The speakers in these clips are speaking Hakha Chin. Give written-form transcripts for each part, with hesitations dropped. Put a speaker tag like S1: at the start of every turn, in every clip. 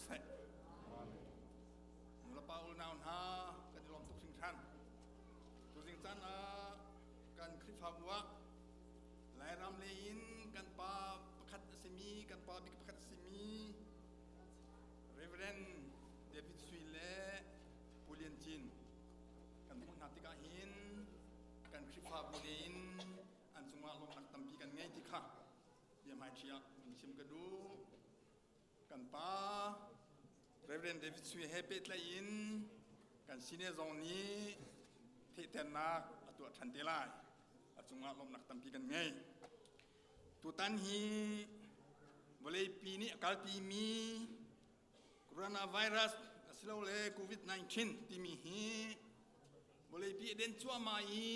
S1: siseh. Nulepa unau hna kan i lawm tuk hringhran. Tuzing caan ah kan Khrihfabu ah Lairam lei in kan pa pakhat a simi, kan pa bik pakhat a simi Reverend David Sui le Pu Lian Cin kan hmuh hna tikah hin kan Khrihfabu lei in an cungah lawmhnak tampi kan ngei ti kha biahmaiṭhi ah vun chim ka duh. Kan pa Reverend David Sui he pehtlaih in kan sine zong nih theihternak a tuah ṭhan te lai. A cungah lawmhnak tampi kan ngei. Tutan hi vawleipi nih a kalpimi coronavirus asilole COVID-19 timi hi vawleipi a den cuahmah i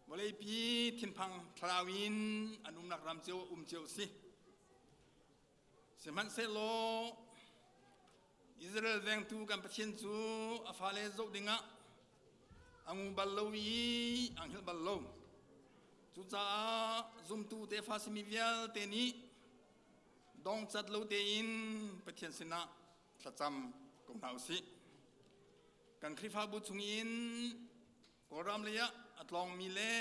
S1: Vawleipi thinphang thlarau in an umnak ram cio um cio si. Sihmanhsehlaw Israel vengtu kan Pathian cu a fale zoh dingah a ngu bal lo i a hngilh bal lo. Cucaah zumtu tefa simi vialte nih dongcat lo tein Pathian sinah thlacam ko hna u sih. Kan Khrihfabu chungin Kawlram lei ah a tlawngmi le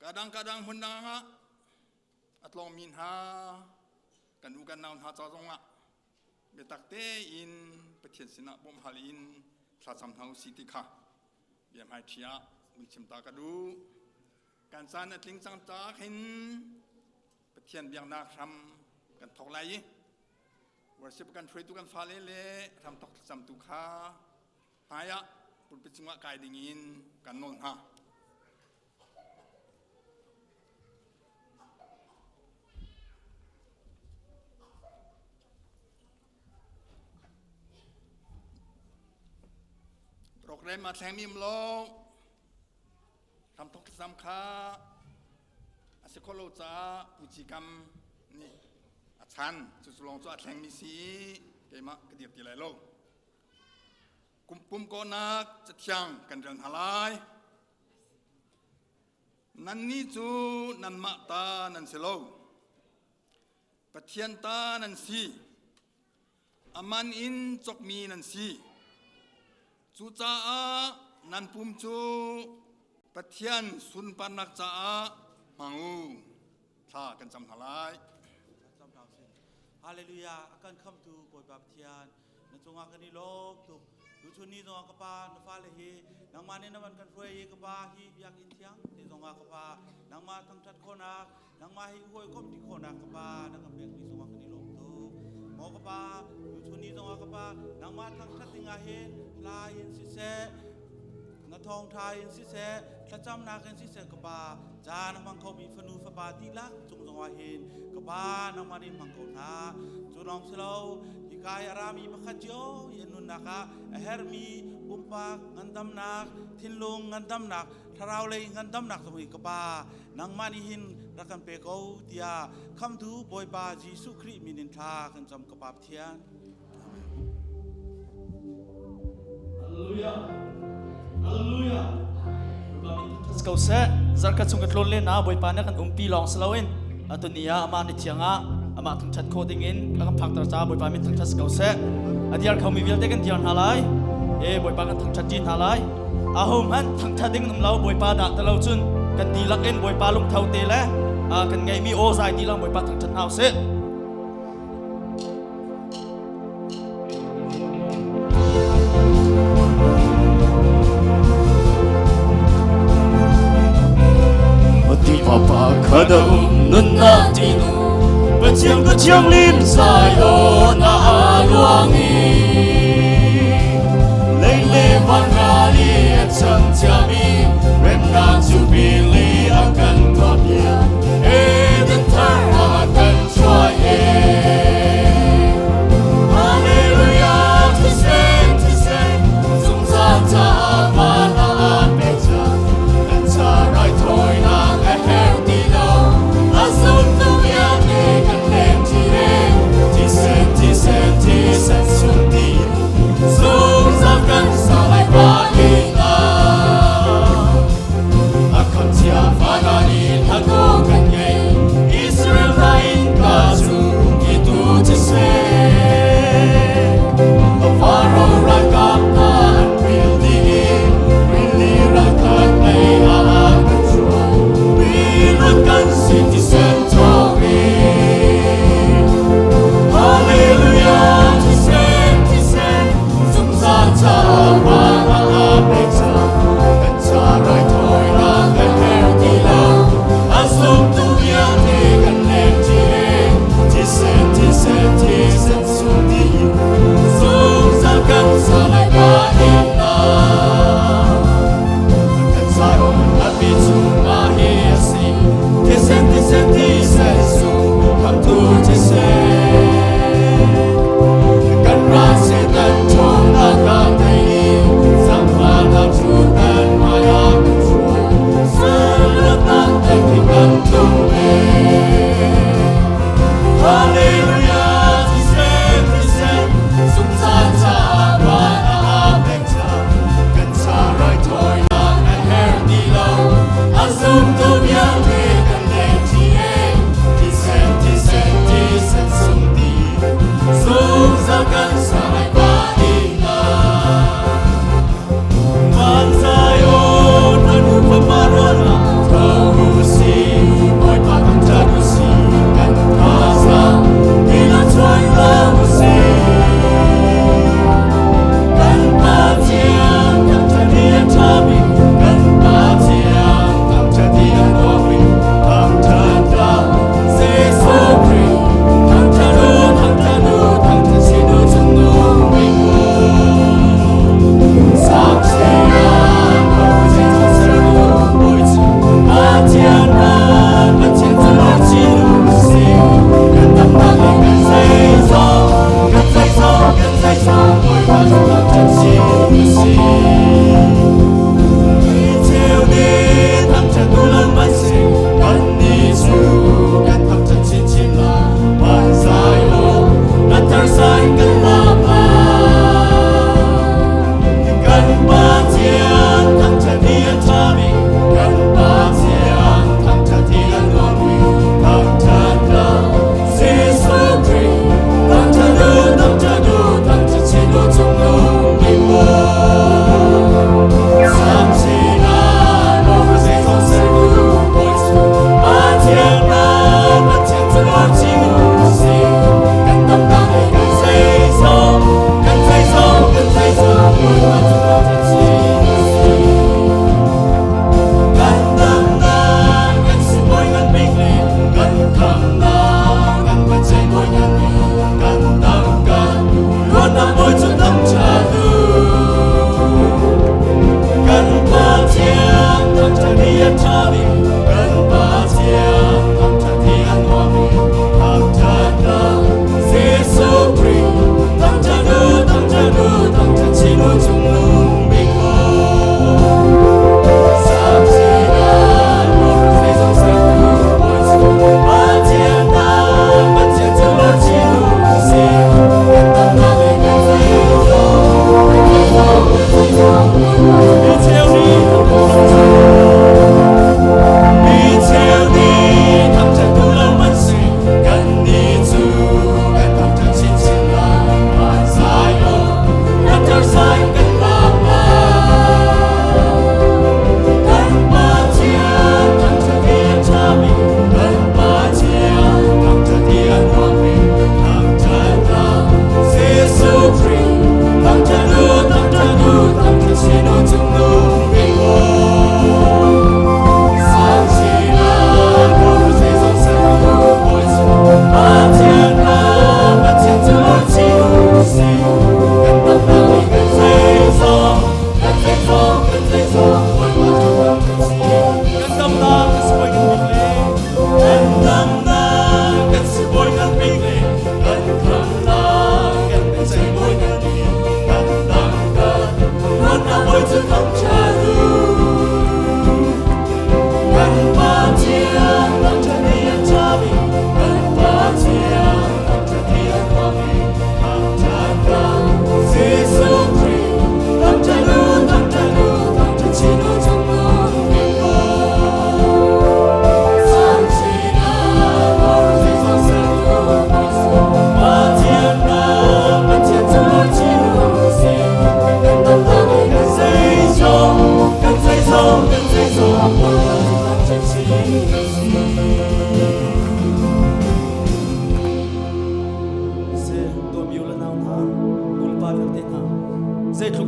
S1: kadang kadang hmun dang ah a tlawngmi hna kan u kan nau hna ca zong ah biatak tein Pathian sinah bawmhhal in thlacam hna usih ti kha bia hmaiṭhi ah vun chim ta ka duh. Kan caan a tling cang caah khin Pathian biaknak hram kan thawk lai i worship kan hruaitu kan fale le hramthawk thlacamtu kha Hmaiah pulpit cungah kai dingin kan nawl hna. Program a thleng mi um lo. Hramthok thlacam kha a si kho lo caah Pu Ci Kam nih a chan. Cucu lawng cu a thleng mi si i keimah ka dir ti lai lo. Kum pumkawhnak cathiang kan rel hna lai. Nannih cu nanmah ta nan si lo. Pathian ta nan si. A man in cawkmi nan si. Cucaah nan pum cu Pathian sunparnak caah hmang u. Thla kan cam hna lai.
S2: Hallelujah. A kan khamtu Bawipa Pathian na cungah kan i lawm tuk. Tuchun ni zongah ka pa na fale hi nangmah nih na van kan hruai i ka pa hi biakinn thiang te zongah ka pa nangmah thangṭhat khawhnak nangmah hi hawikom ti khawhnak ka pa na kan pekmi zongah kan i lawm tuk. Maw ka pa tuchun ni zongah ka pa nangmah thangṭhat dingah hin hla in siseh na thawngṭha in siseh thlacamnak in siseh ka pa caan a hmang khomi fanu fapa dihlak cung zongah hin ka pa nangmah nih hmang ko hna. Cu lawng si lo, hika i a rami pakhat cio i an nunnak ah a herhmi pumpak ngandamnak, thinlung ngandamnak, thlarau lei ngandamnak zong hi ka pa nangmah nih hin rak kan pe ko tiah khamtu Bawipa Jesuh Khrih min in thla kan cam ka Pa Pathian.
S3: Hallelujah. Hallelujah. Ko seh zarka chung ka tlawn le na Bawipa na kan umpi lawng si loin atuni ah amah ni thiang ah amah thangthat kho ding in a kan phakter ca Bawipa min thangthat ko seh a diar khomi vialte kan diar hna lai e Bawipa kan thangthat ṭi hna lai aho hmanh thangthat ding um lo Bawipa dah talo cun kan dihlak in Bawipa lungtho te le kan ngeimi aw zai dilang Bawipa thangthat hna usih.
S4: Tiva khadam nunnak tinu Pathian ka thianghlim Zion ah a luang i Lei le van ral i a cang ciami remnak cu pili a kan tuahpiak Eden thar ah a kan chuah e Hallelujah thisen thisen zungzal caah van ah an pek cang kan ca raithawinak a herh ti lo a zumtu vialte kan leng ṭi e thisen thisen thisen sung ti zungzal kan sa lai pa ina a khamh.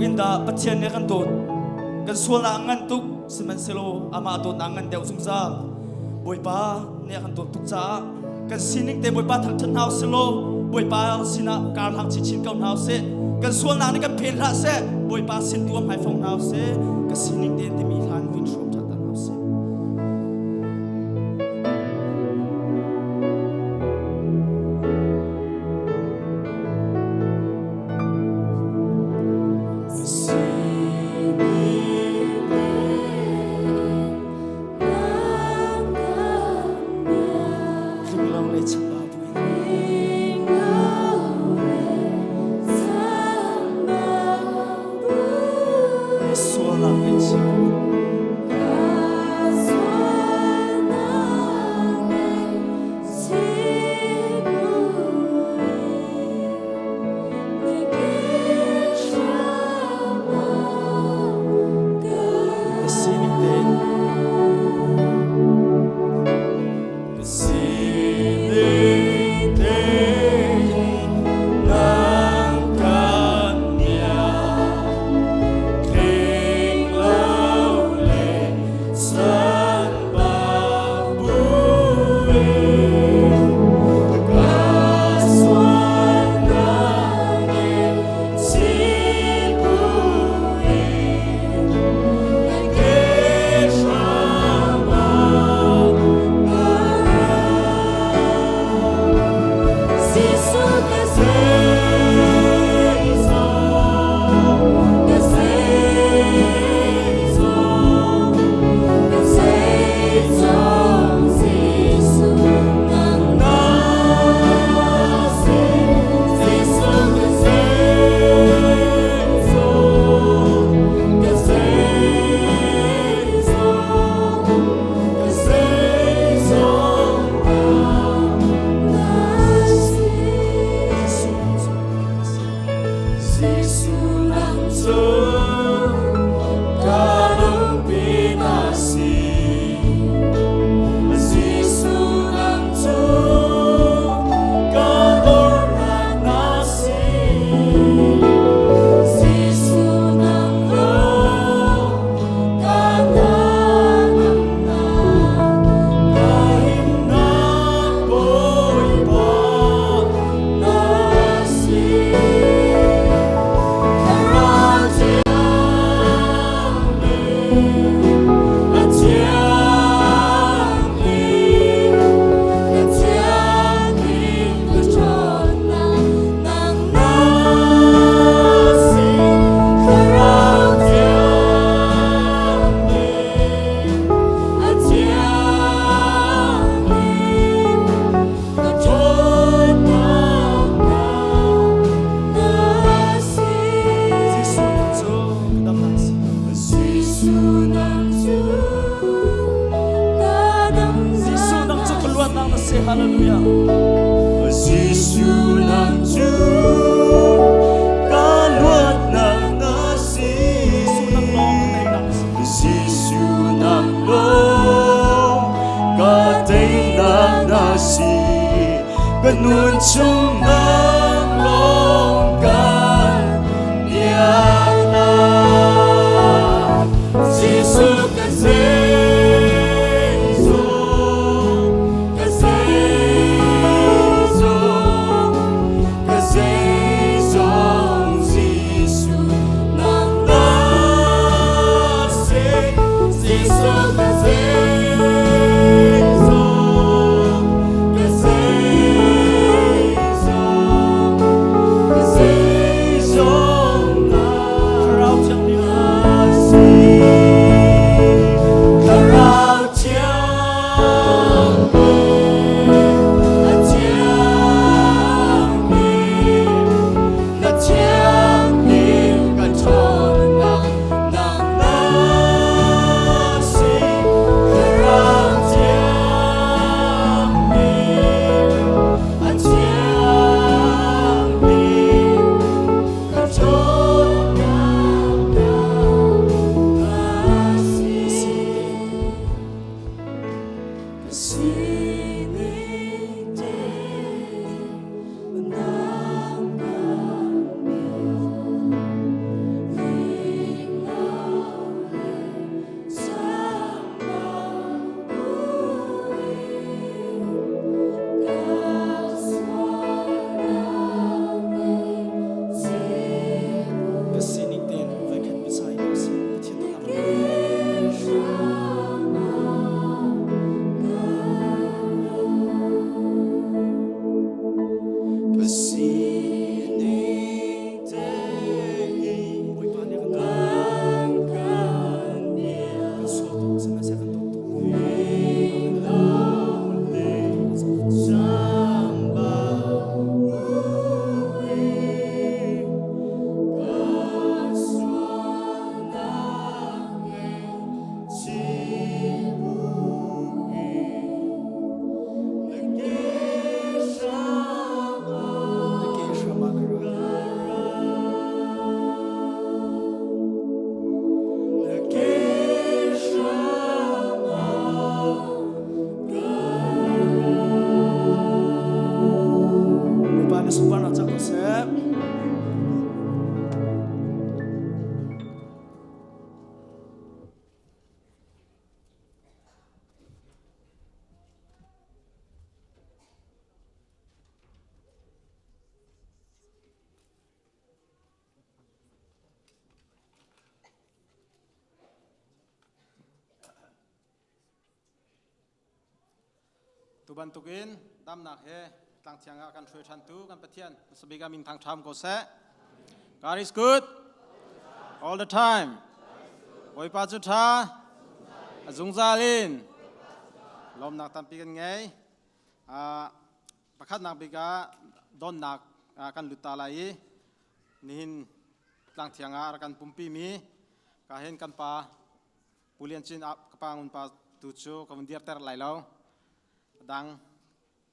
S3: Zeitluk in dah Pathian nih a kan dawt. Kan sualnak a ngan tuk, sihmanhsehlaw amah dawtnak a ngan deuh zungzal. Bawipa nih a kan dawt tuk caah kan sining te Bawipa thangṭhat hna usih law Bawipa sinah karhlang chinchin ko hna usih. Kan sualnak nih kan phen hlah seh, Bawipa sin tu ah hmaifong hna usih. Ka sining tein timi hlan vun hrawm ṭhan hna usih. Tling le chamba buin. Sualnak ngaihchih buin. Ka sining tein ka sining tein nang kan bia tling lo le san ba buin ka sualnak ngaihchih buin na ke hram ah ka ra.
S4: Jesuh ka zeizong, ka zeizong, ka zeizong Jesuh nang na si. Jesuh ka zeizong, ka zeizong, ka zeizong nang na si. Jesuh nang cu ka lungpi na si. Jesuh nang cu ka dornak na si. Jesuh nang lawng ka hnangamnak, ka himnak Bawipa na si. Thlarau Thianghlim, a thianghlim, a thianghlim ka ṭhawnnak nang na si. Thlarau Thianghlim, a thianghlim, ka ṭhawnnak nang na si.
S3: Jesuh nang cu ka damnak si.
S4: Jesuh nang cu ka damnak
S3: Jesuh nang cu ka luatnak na si. Hallelujah.
S4: Jesuh nang cu ka luatnak na si.
S3: Jesuh nang lawng ka teinak na si.
S4: Jesuh nang lawng ka teinak na si. Ka nun chung nang lawng kan biaknak. Jesuh ka zeizong, ka zeizong, ka zeizong Jesuh nang na si. Jesuh ka zeizong, ka zeizong,
S3: Bawipa sunparnak cang ko seh.
S5: Tu bantukin damnak he tlangthiang ah kan hruai ṭhantu kan Pathian sabik ah min thangṭham ko seh. God is good all the time. Bawipa cu ṭha a zungzal in lawmnak tampi kan ngei. Pakhatnak bik ah donnak kan lut ta lai i nihin tlangthiang ah rak kan pumpi mi ka hin kan pa Pu Lian Cin ka pa ngun pa tu cu ka vun dirter lai lo. Dang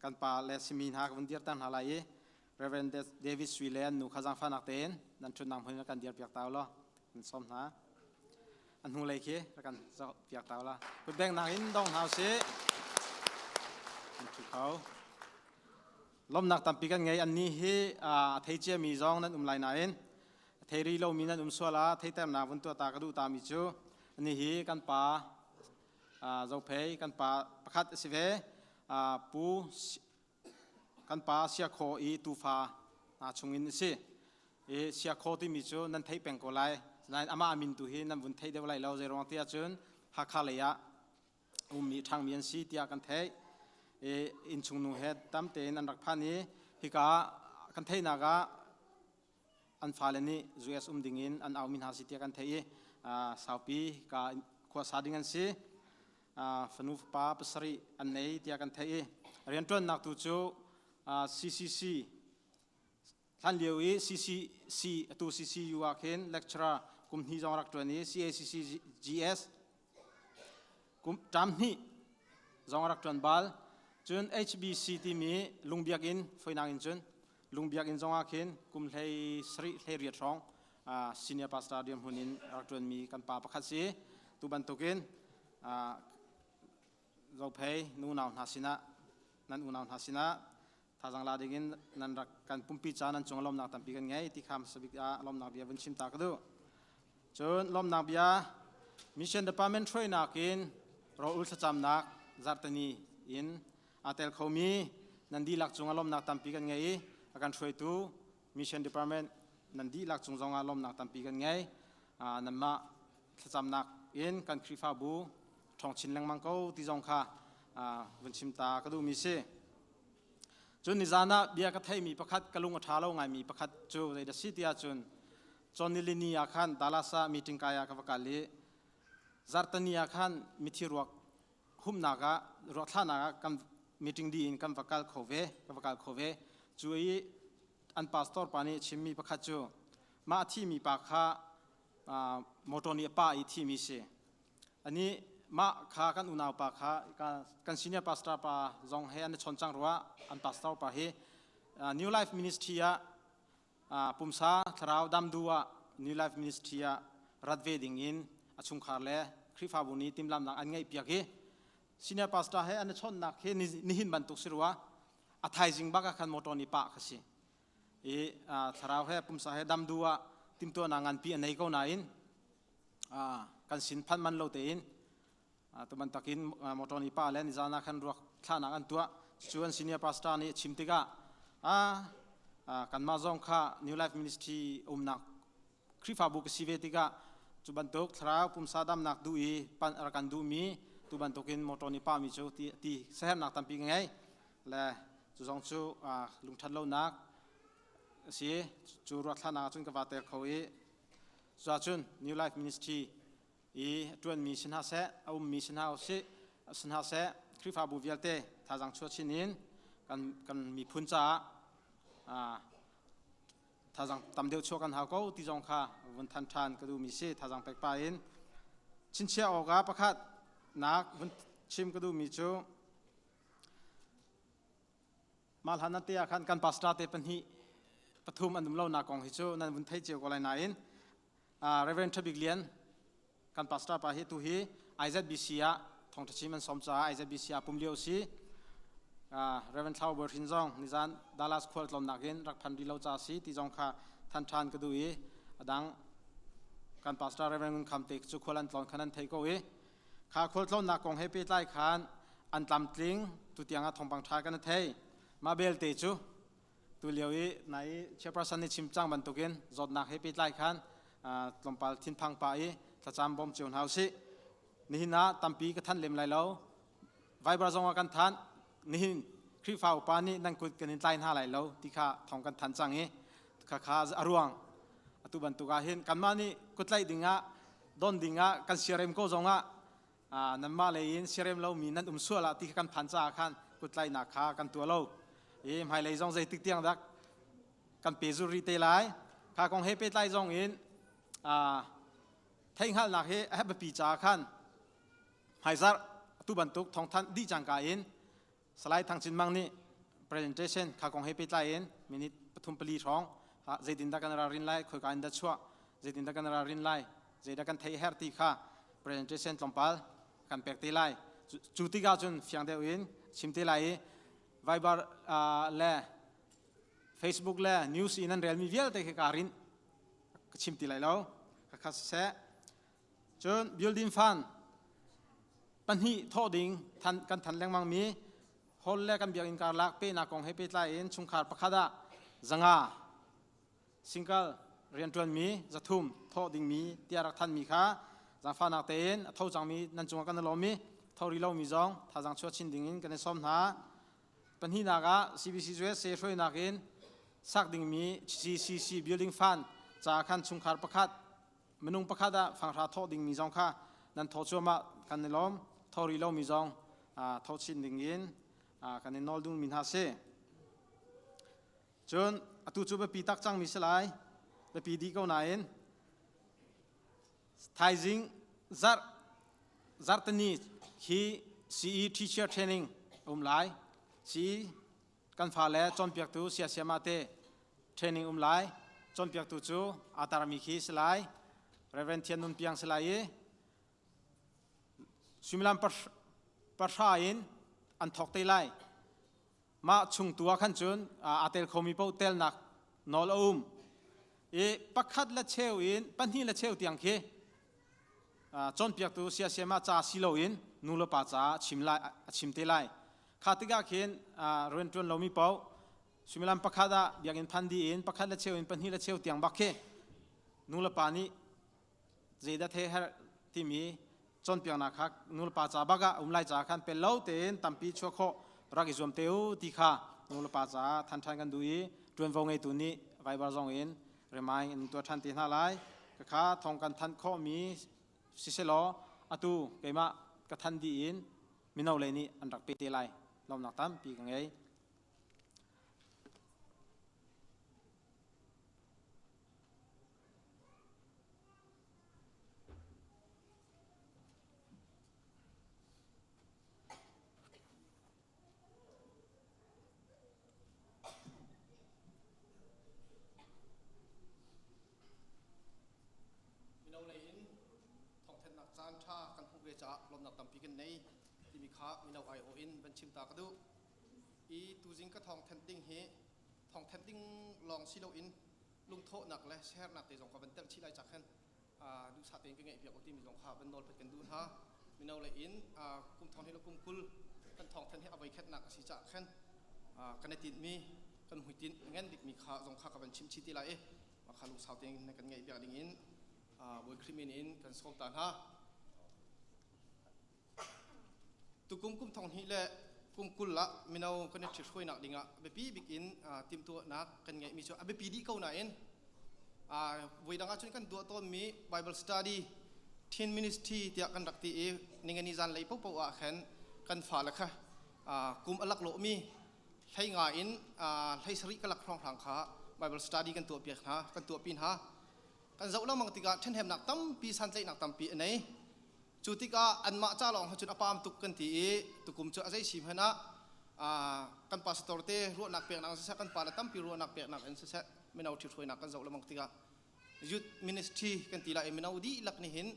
S5: kan pa le simi hna ka vun dirter hna lai i Reverend David Sui le an nu kha zaangfahnak tein nan ṭhutnak hmun in kan dir piak ta law kan sawm hna. A hnu lei khi rak kan zoh piak ta la. Kutbengnak in dong hna usih. An ṭhu kho. Lawmhnak tampi kan ngei. Annih hi a thei ciami zong nan um lai nain a thei rih lomi nan um sual ah theiternak vun tuah ta ka duh tami cu ani hi kan pa Zophei kan pa pakhat a si ve. Pu kan pa Siakhaw i tufa hna chungin a si. I Siakhaw timi cu nan theih peng ko lai. Nain amah min tu hi nan vun theih deuh lai lo. Zeiruang ti ahcun Hakha lei ah ummi ṭhangmi an si tiah kan theih. I innchung nu he tam tein an rak phan i hika kan theihnak ah an fale nih US um ding in an aumi hna si tiah kan theih i saupi ka khua sa ding an si. Fanu fapa pasarih an nei tiah kan theih i rianṭuannak tu cu CCC hlan lio i CCC atu CCU ah khin lecturer kum hnih zong rak ṭuan i CACC GS kum ṭam hnih zong rak ṭuan bal. Cun HBC timi lungbiakinn foinang in cun lungbiakinn zong ah khin kum hlei sarih hlei riat hrawng senior pastor dirhmun in rak ṭuanmi kan pa pakhat si. Tu bantukin Zophei nu unau hna sinah nan unau hna sinah thazang la dingin nan rak kan pumpi ca nan cung lawmnak tampi kan ngei ti kham sabik ah lawmnak bia vun chim ta ka duh. Cun lawmnak bia mission department hruainak in rawlul thlacamnak zarhteni in aa tel khomi nan dihlak cung ah lawmnak tampi kan ngei i a kan hruaitu mission department nan dihlak cung zong ah lawmnak tampi kan ngei. Nanmah thlacamnak in kan Khrihfabu ṭhawng chin lengmang ko ti zong kha vun chim ta ka duhmi si. Cun nizan ah bia ka theimi pakhat ka lung a ṭha lo ngaimi pakhat cu zeidah si ti ahcun cawn nilini ah khan Dallas ah meeting kai ah ka va kal i zarhteni ah khan mithi ruak humnak ah ruak thlahnak ah kan meeting dih in kan va kal kho ve ka va kal kho ve. Cu i an pastor pa nih chimmi pakhat cu mah a thimi pa kha motor nih a pah i thimi si. Ani mah kha kan unau pa kha kan senior pastor pa zong he an i chawn cang rua an pastor pa hi New Life Ministry ah pumsa thlarau damdu ah New Life Ministry ah rat ve ding in a chungkhar le Khrihfabu nih timhlamnak an ngeih piak i senior pastor he an i chawnhnak hi nihin bantuk si rua a thaizing bak ah khan motor nih pah kha si i thlarau he pumsa he damdu ah timtuahnak nganpi a nei ko nain kan sin phanh man lo tein tu bantakin motor nih pa le nizan ah khan ruak thlahnak an tuah. Cu an senior pastor nih a chim tikah kanmah zong kha New Life Ministry umnak Khrihfabu ka si ve tikah cu bantuk thlarau pumsa damnak duh i pan rak kan duhmi tu bantukin motor nih pahmi cu ti, ti sahernak tampi ka ngei le cu zong cu lungṭhat lonak a si. Cu ruahthlahnak ah cun ka va tel kho i cuahcun New Life Ministry i ṭuanmi si hna seh, a ummi si hna usih, si hna seh, Khrihfabu vialte thazaang chuah chin in kan, kan miphun caah thazaang tam deuh chuah kan hau ko ti zong kha vun than ṭhan ka duhmi si. Thazaang pek pa in chinchiah awkah pakhat nak vun chim ka duhmi cu mah hlan te ah khan kan pastor te pahnih pathum an um lo nak kong hi cu nan vun thei cio ko lai nain Reverend Thabik Lian kan pastor pa hi tu hi IZBC ah thawngṭha chim an sawm caah IZBC ah pum lio si. Reverend Thlau Bawi Hrin zong nizan Dallas khual tlonnak in rak phan rih lo ca si ti zong kha than ṭhan ka duh i adang kan pastor Reverend Ngun Kham te cu khual an tlon khan an thei ko i kha khual tlonnak kong he pehtlai khan an tlamtling tutiang ah thawngpang ṭha kan thei. Mah belte cu tu lio i nai chairperson nih chim cang bantukin zawtnak he pehtlai khan tlawmpal thinphang pa i thlacam bawm cio hna usih. Nihin ah tampi ka than lem lai lo. Viber zong ah kan than. Nihin Khrihfa upa nih nan kut kan in tlai hna lai lo ti kha thawng kan than cang i kha kha a ruang atu bantuk ah hin kanmah nih kutlaih ding ah don ding ah kan siarem ko zong ah nanmah lei in siarem lomi nan um sual ah ti kha kan phan caah khan kutlaihnak kha kan tuah lo i hmailei zong zeitik tiang dak kan pe zur rih te lai kha kong he pehtlai zong in theihhngalhnak hi a biapi caah khan hmaizarh atu bantuk thawngthanh dih cangka in Salai Thang Cin Mang nih presentation kha kong he pehtlai in minute pathum pali hrawng zeitindah kan ralrin lai khoika in dah chuah zeitindah kan ralrin lai zeidah kan theih herh ti kha presentation tlawmpal kan pek te lai cu tikah cun fiang deuh in chim te lai i Viber le Facebook le news in an relmi vialte khi kaa rinh ka chim ti lai lo ka kha siseh cun building fund pahnih thawh ding than kan than lengmang mi hall le kan biakinn karlak pehnak kong he pehtlai in chungkhar pakhat ah zanga single rianṭuanmi zathum thawh dingmi tiah rak thanmi kha zaangfahnak tein a tho cangmi nan cungah kan i lawm i tho rih lomi zong thazaang chuah chin ding in kan i sawm hna. Pahnihnak ah CBC USA hruainak in sak dingmi CCC Building Fund ca khan chungkhar pakhat minung pakhat ah fanghra thawh dingmi zong kha nan thawh cuahmah kan i lawm tho rih lomi zong thawh chin ding in kan i nawl dingmi hna si. Cun atu cu biapi tak cangmi si lai, biapi dih ko nain thaizing zarh zarhteni hi CE teacher training um lai. CE kan fale cawnpiaktu siasiama te training um lai. Cawnpiaktu cu aa tarmi khi si lai. Reverend Thian Nun Piang si lai i suimilam pahra in an thawk te lai. Mah chung tu ah khan cun aa tel khomi paoh telnak nawl a um. I pakhat le cheu in pahnih le cheu tiang khi cawnpiaktu siasiam ah ca si loin nu le pa caah chim lai a chim te lai. Kha tikah khin rianṭuan lomi paoh suimilam pakhat ah biakinn phan dih in pakhat le cheu in pahnih le cheu tiang bak khi nu le pa nih zeidah the herh timi cawnpiaknak kha nulepa ca bak ah um lai ca khan pel lo tein tampi chuah khawh rak i zuam te u ti kha nulepa caah than ṭhan kan duh i ṭuanvo ngeitu nih Viber zong in remind in tuah ṭhan te hna lai. Khakha thawng kan thanh khawhmi siselaw atu keimah ka than dih in mino lei nih an rak pe te lai. Lawmnak tampi ka ngei.
S6: Mino lei in thawngthanhnak caan ṭha kan hmuh ve caah lawmnak tampi kan nei timi kha mino aiawh in van chim ta ka duh. I tuzing ka thawngthanh ding hi thawngthanh ding lawng si loin lungthawhnak le siaherhnak te zong ka van telh chih lai cak khan duhsah tein ka ngeih piak u timi zong kha van nawl phat kan duh hna mino le in kum thong hi le kum kul kan thawng than hi a voi khatnak a si caah khan kan i tinhmi kan hmuitinh ngan bikmi kha zong kha ka van chim chih ti lai i mah kha lungsau tein kan ngeih piak ding in Bawi Khrih min in kan sawm ta hna. Tukum kum thong hnih le kum 20 ah mino kan i ṭhithruainak dingah biapi bik in timhtuahnak kan ngeihmi cu a biapi dih ko nain voidang ahcun kan tuah tawnmi Bible study teen ministry tiah kan rak ti i ningani zanlei paohpaoh ah khan kan fale kha kum a laklawhmi hlei nga in hlei sarih ka lak hrawnghrang kha Bible study kan tuahpiak hna kan tuahpi hna kan zoh lengmang tikah ṭhenhemnak tampi santlaihnak tampi a nei Cu tikah anmah ca lawng cun a paam tuk kan ti i tukum cu a zei si hmanh ah kan pastor te ruahnak peknak in siseh kan pa le tampi ruahnak peknak in siseh mino ṭhithruainak kan zoh lengmang tikah youth ministry kan ti lai i mino dihlak nih hin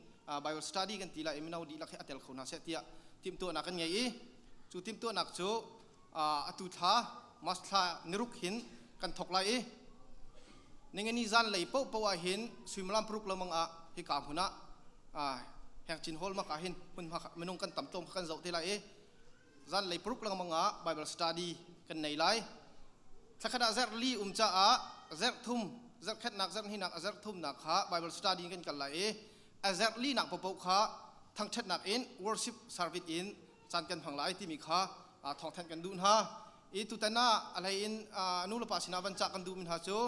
S6: Bible study kan ti lai i mino dihlak hi a tel kho hna seh tiah timhtuahnak kan ngei i cu timhtuahnak cu Atu thla March thla niruk hin kan thok lai i ningani zan lei paohpaoh ah hin suimilam paruk lengmang ah hika hmun ah Hengchin Hall mak ah hin hmunhma minung kan tam tlawm kha kan zoh te lai i zan lei paruk lengmang ah Bible study kan nei lai. Thlakhat ah zarh li um caah zarh thum zarh khatnak zarh hnihnak a zarh thumnak kha Bible study kan kal lai i a zarh linak paohpaoh kha thangṭhatnak in worship service in caan kan hmang lai timi kha thawngthanh kan duh hna. I tutan ah a hlei in nu le pa sinah van cah kan duhmi hna cu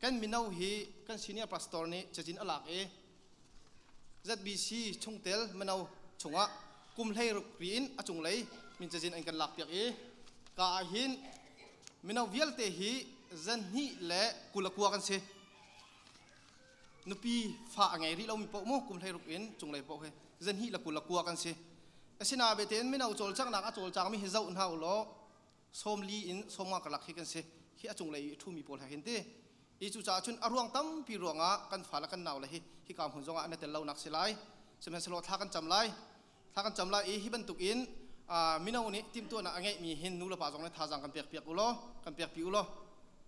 S6: kan mino hi kan senior pastor nih cazin a lak i ZBC chungtel mino chungah kum hlei ruk ri in a cunglei min cazin an kan lakpiak i ka ah hin mino vialte hi zan hnih le kul a kua kan si. Nupi fa a ngei rih lomi paoh mu kum hlei ruk in cunglei paoh hi zan hnih le kul a kua kan si. Asinain betein mino cawlcanghnak a cawlcangmi hi zoh hna u law sawmli in sawmnga karlak hi kan si. Hi a cunglei i ṭhumi pawl he hin ti. I cucaah cun a ruang tampi ruangah kan fa le kan nau le hi hika hmun zongah an i tel lonak si lai. Sihmanhsehlaw thla kan cam lai. Thla kan cam lai i hi bantukin mino nih timhtuahnak a ngeihmi hin nu le pa zong nih thazaang kan pekpiak u law kan pekpi u law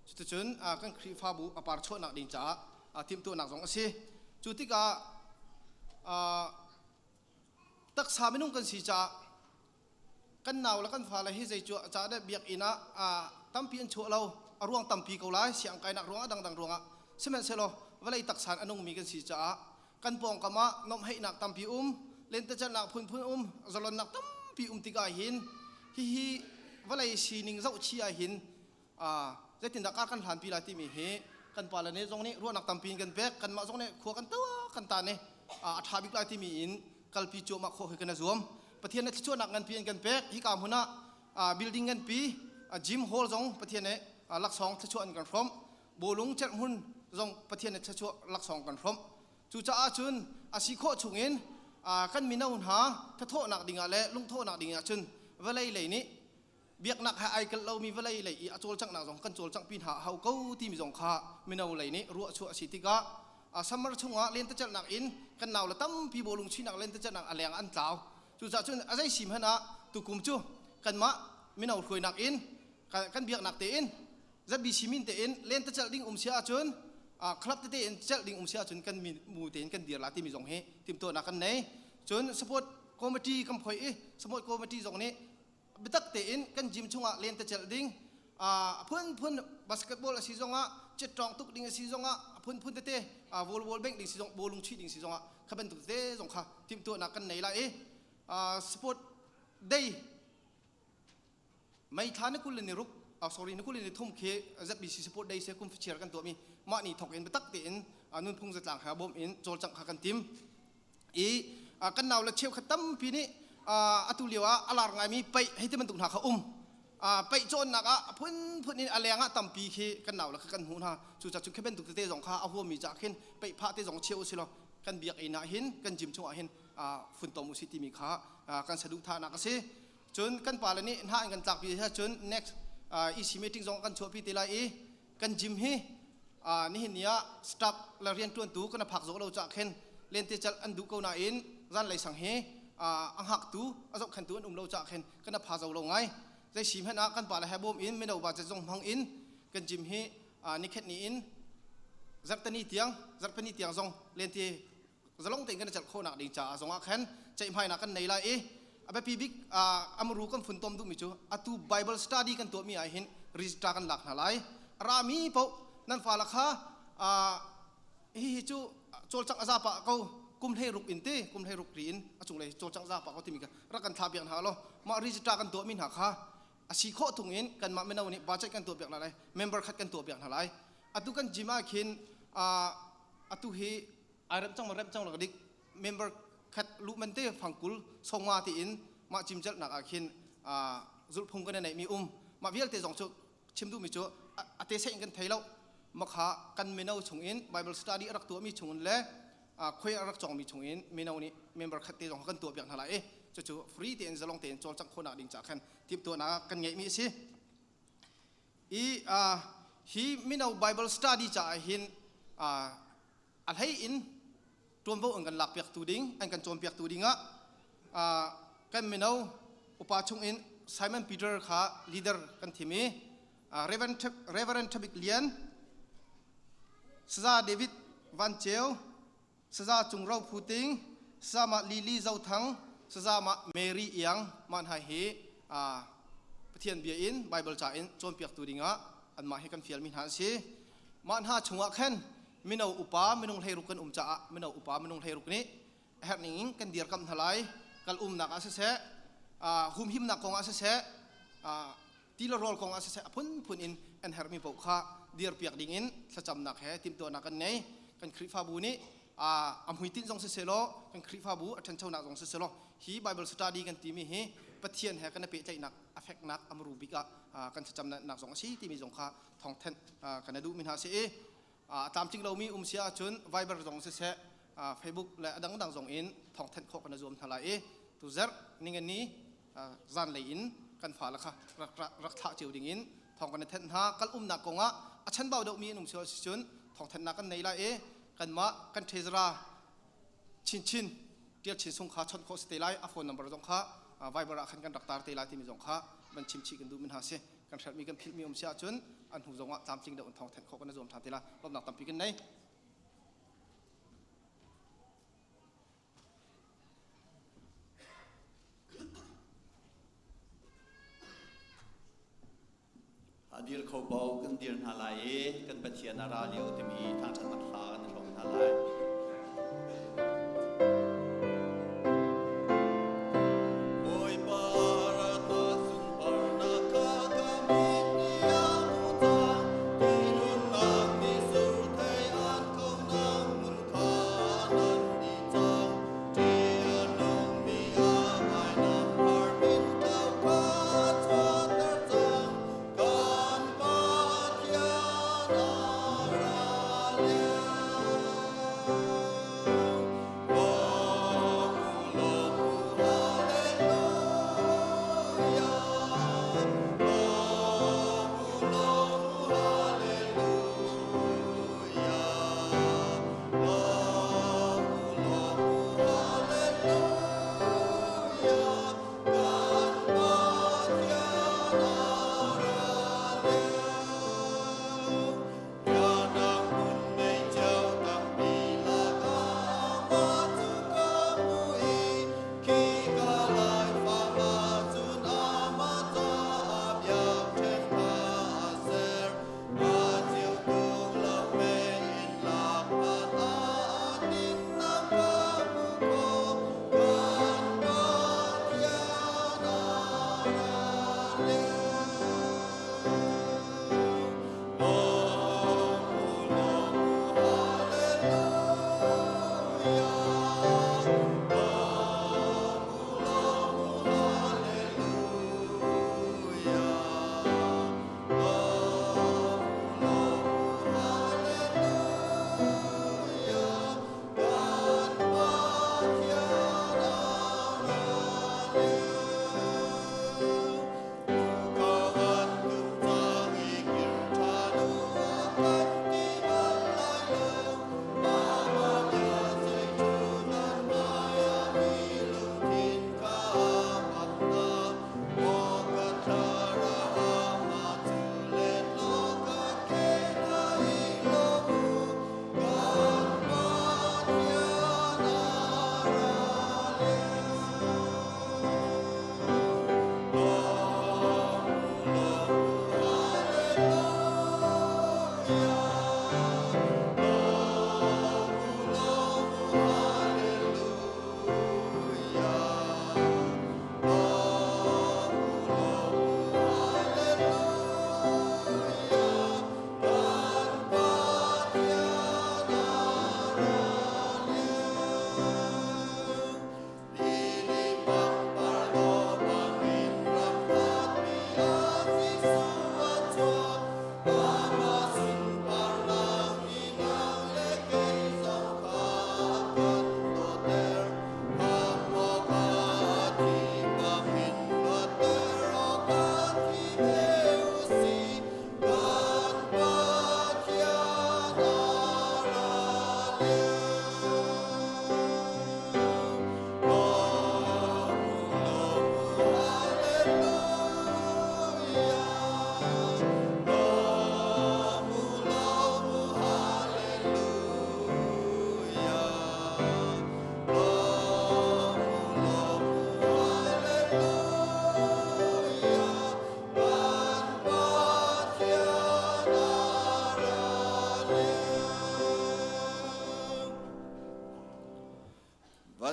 S6: cuticun kan Khrihfabu a par chuahnak ding caah timhtuahnak zong a si. Cu tikah taksa minung kan si caah kan nau le kan fale hi zei caah dah biakinn ah tampi an chuah lo a ruang tampi ko lai siang kainak ruangah dangdang ruangah sihmanhsehlaw vawlei taksa in a nungmi kan si caah kan pawngkam ah nuamhheihnak tampi um lentecelhnak phunphun um zalonnak tampi um tikah hin hihi vawlei sining zohchih ah hin zeitindah kar kan hlanpi lai timi hi kan pale nih zong nih ruahnak tampi in kan pek kanmah zong nih khua kan tuah kan ta nih a ṭha bik lai timi in kalpi cuahmah khawh hi kan i zuam. Pathian nih thluachuahnak nganpi in kan pek. Hika hmun ah building nganpi gym hall zong Pathian nih laksawng thluachuah in kan hrawmh. Bawlung cerhmun zong Pathian nih thluachuah laksawng kan hrawmh. Cucaah cun a si khawh chungin kan mino hna thathawhnak dingah le lungthawhnak dingah cun vawlei lei nih biaknak he ai kalh lomi vawlei lei i a cawlcanghnak zong kan cawlcanghpi hna a hau ko timi zong kha mino lei nih ruahchuah a si tikah summer chungah lentecelhnak in kan nau le tampi bawlung chuihnak lentecelhnak a leng an tlau. Cucaah cun a zei sim hmanh ah tukum cu kanmah mino hruainak in kan biaknak tein ZBC min tein lentecelh ding um si ahcun club tete in celh ding um si ahcun kan mu tein kan dir la timi zong hi timhtuahnak kan nei. Cun support committee kan phoi i support committee zong nih biatak tein kan gym chungah lentecelh ding a phunphun basketball a si zongah cetṭawng tuk ding a si zongah a phunphun tete volleyball bengh ding si zong bawlung chuih ding si zongah kha bantuk tete zong kha timhtuahnak kan nei lai i sport day May thla ni 23 sorry ni 23 khi ZBC sport day se kum chiar kan tuahmi mah ni thok in biatak tein nunphung zatlang he bawm in cawlcangh kha kan tim. I kan nau le cheukhat tampi nih atu lio ah a lar ngaimi paih hei ti bantuk hna kha um. Paih cawnnak ah a phunphun in a leng ah tampi khi kan nau le kha kan hmuh hna. Cucaah cun khi bantuk tete zong kha a huammi caah khin paih phah te zong chia u silaw kan biakinn ah hin kan gym chungah hin funtom u si timi kha kan saduhthahnak a si. Cun kan pale nih hna in kan tlakpi hi cun next EC meeting zong kan chuahpi te lai i kan gym hi nihin ni ah staff le rianṭuantu kan phak zawh lo cah khin lentecelh an duh ko nain zanlei sang hi a hngaktu a zohkhentu an um lo cah khin kan pha zo lo ngai. Zei si hmanh ah kan pale he bawm in mino budget zong hmang in kan gym hi nikhat ni in zarhtani tiang zarhpini tiang zong lente zalong tein kan i celh khawhnak ding caah zongah khan ceihmainak kan nei lai i a biapi bik amru kan funtom duhmi cu atu Bible study kan tuahmi ah hin register kan lak hna lai. Rami paoh nan fale kha hihi cu cawlcangh a za pah ko kum hlei ruk in ti kum hlei ruk ri in a cunglei cawlcangh za pah ko timi kha rak kan thlah piak hna law mah register kan tuahmi hna kha a si khawh thung in kanmah mino nih budget kan tuah piak hna lai, member khat kan tuah piak hna lai. Atu kan gym ah khin atu hi ai remh cang ma remh cang lo dik member khat luh man te fangkul songa ti in mah cimcelnak ah khin zulhphung kan neih mi um. Mah vialte zong cu chim duhmi cu a te in kan thei lo. Makha kan mino chung in Bible study a rak tuahmi chung in le khoi a rak cawngmi chung in mino nih member khat te zong kan tuah piak hna lai i cucu free tein zalong tein cawlcangh khawhnak ding ca khan timhtuahnak kan ngeihmi a si. I hi mino Bible study caah hin a hlei in ṭuanvo an kan lakpiaktu ding an kan cawnpiaktu dingah kan mino upa chungin Simon Peter kha leader kan thim i Reverend Thabik Lian, Saza David Van Ceu, Saza Cung Ro Phu Ting, Saza mah Lily Zo Thang, Saza mah Mary Iang mah hna hi Pathian bia in Bible ca in cawnpiaktu dingah anmah hi kan fialmi hna an si. Mah hna chungah khan mino upa minung 16 kan um caah mino upa minung 16 nih a herh ning in kan dirkamh hna lai. Kal umnak ah siseh, humhimnak kong ah siseh, ti le rawl kong ah siseh a phunphun in an herhmi paoh kha dirpiak ding in thlacamnak he timhtuahnak kan ngei. Kan Khrihfabu nih a hmuitinh zong siseh law kan Khrihfabu a ṭhanchonak zong siseh law hi Bible study kan timi hi Pathian he kan i pehtlaihnak a feknak a muru bik ah kan thlacamnak zong a si timi zong kha thawngthanh kan i duhmi hna a si i a tlamtling lomi um si ahcun Viber zong siseh Facebook le a dangdang zong in thawngthanh khawh kan i zuam hna lai i tuzarh ningani zanlei in kan fale kha rak thlah cio ding in thawng kan i thenh hna. Kal umnak kong ah a chanbau deuhmi an um si cun thawngthanhnak kan nei lai i kanmah kan treasurer chinchin tial chin sung kha chawnh khawh si te lai. A phone number zong kha Viber ah khan kan rak tar te lai timi zong kha van chim chih kan duh mi hna si. Kan hrelhmi kan philhmi um si ahcun an hnu zong ah tlamtling deuh in thawngthanh khawh kan i zuam ṭhan te lai. Lawmhnak tampi kan nei.
S7: A dir kho bo kan dir hna lai i kan Pathian a ra lio timi thangṭhatnak hla kan i hrawm hna lai. Bawipa ratnak sunparnak kha ka mit nih a hmuh cang, Tihnunnak nih surthei an khonak hmun kha nan dih cang. Ṭih a nungmi ah vainam har min tlau kha chuahter cang, kan Pathian a ra lio.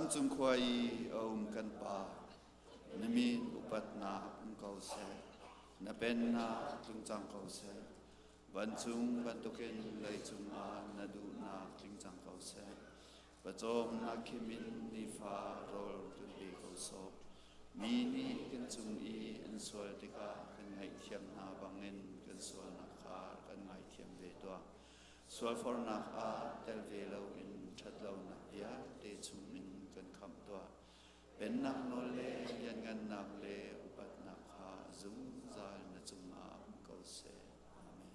S7: Vancung khua i a um kan Pa, na min upatnak um ko seh, na pennak tlung cang ko seh. Vancung bantukin leicung ah na duhnak tling cang ko seh. Pawcawmnak khim in nifa rawl kan pe ko sawh. Mi nih kan cung i an sual tikah kan ngaihthiam hna bangin kan sualnak kha kan ngaithiam ve tuah. Sualfornak ah tel ve loin ṭhatlonak vialte chungin kan khamh tuah. Pennak nawl le lianngannak le upatnak kha zungzal na cungah um ko seh. Amen.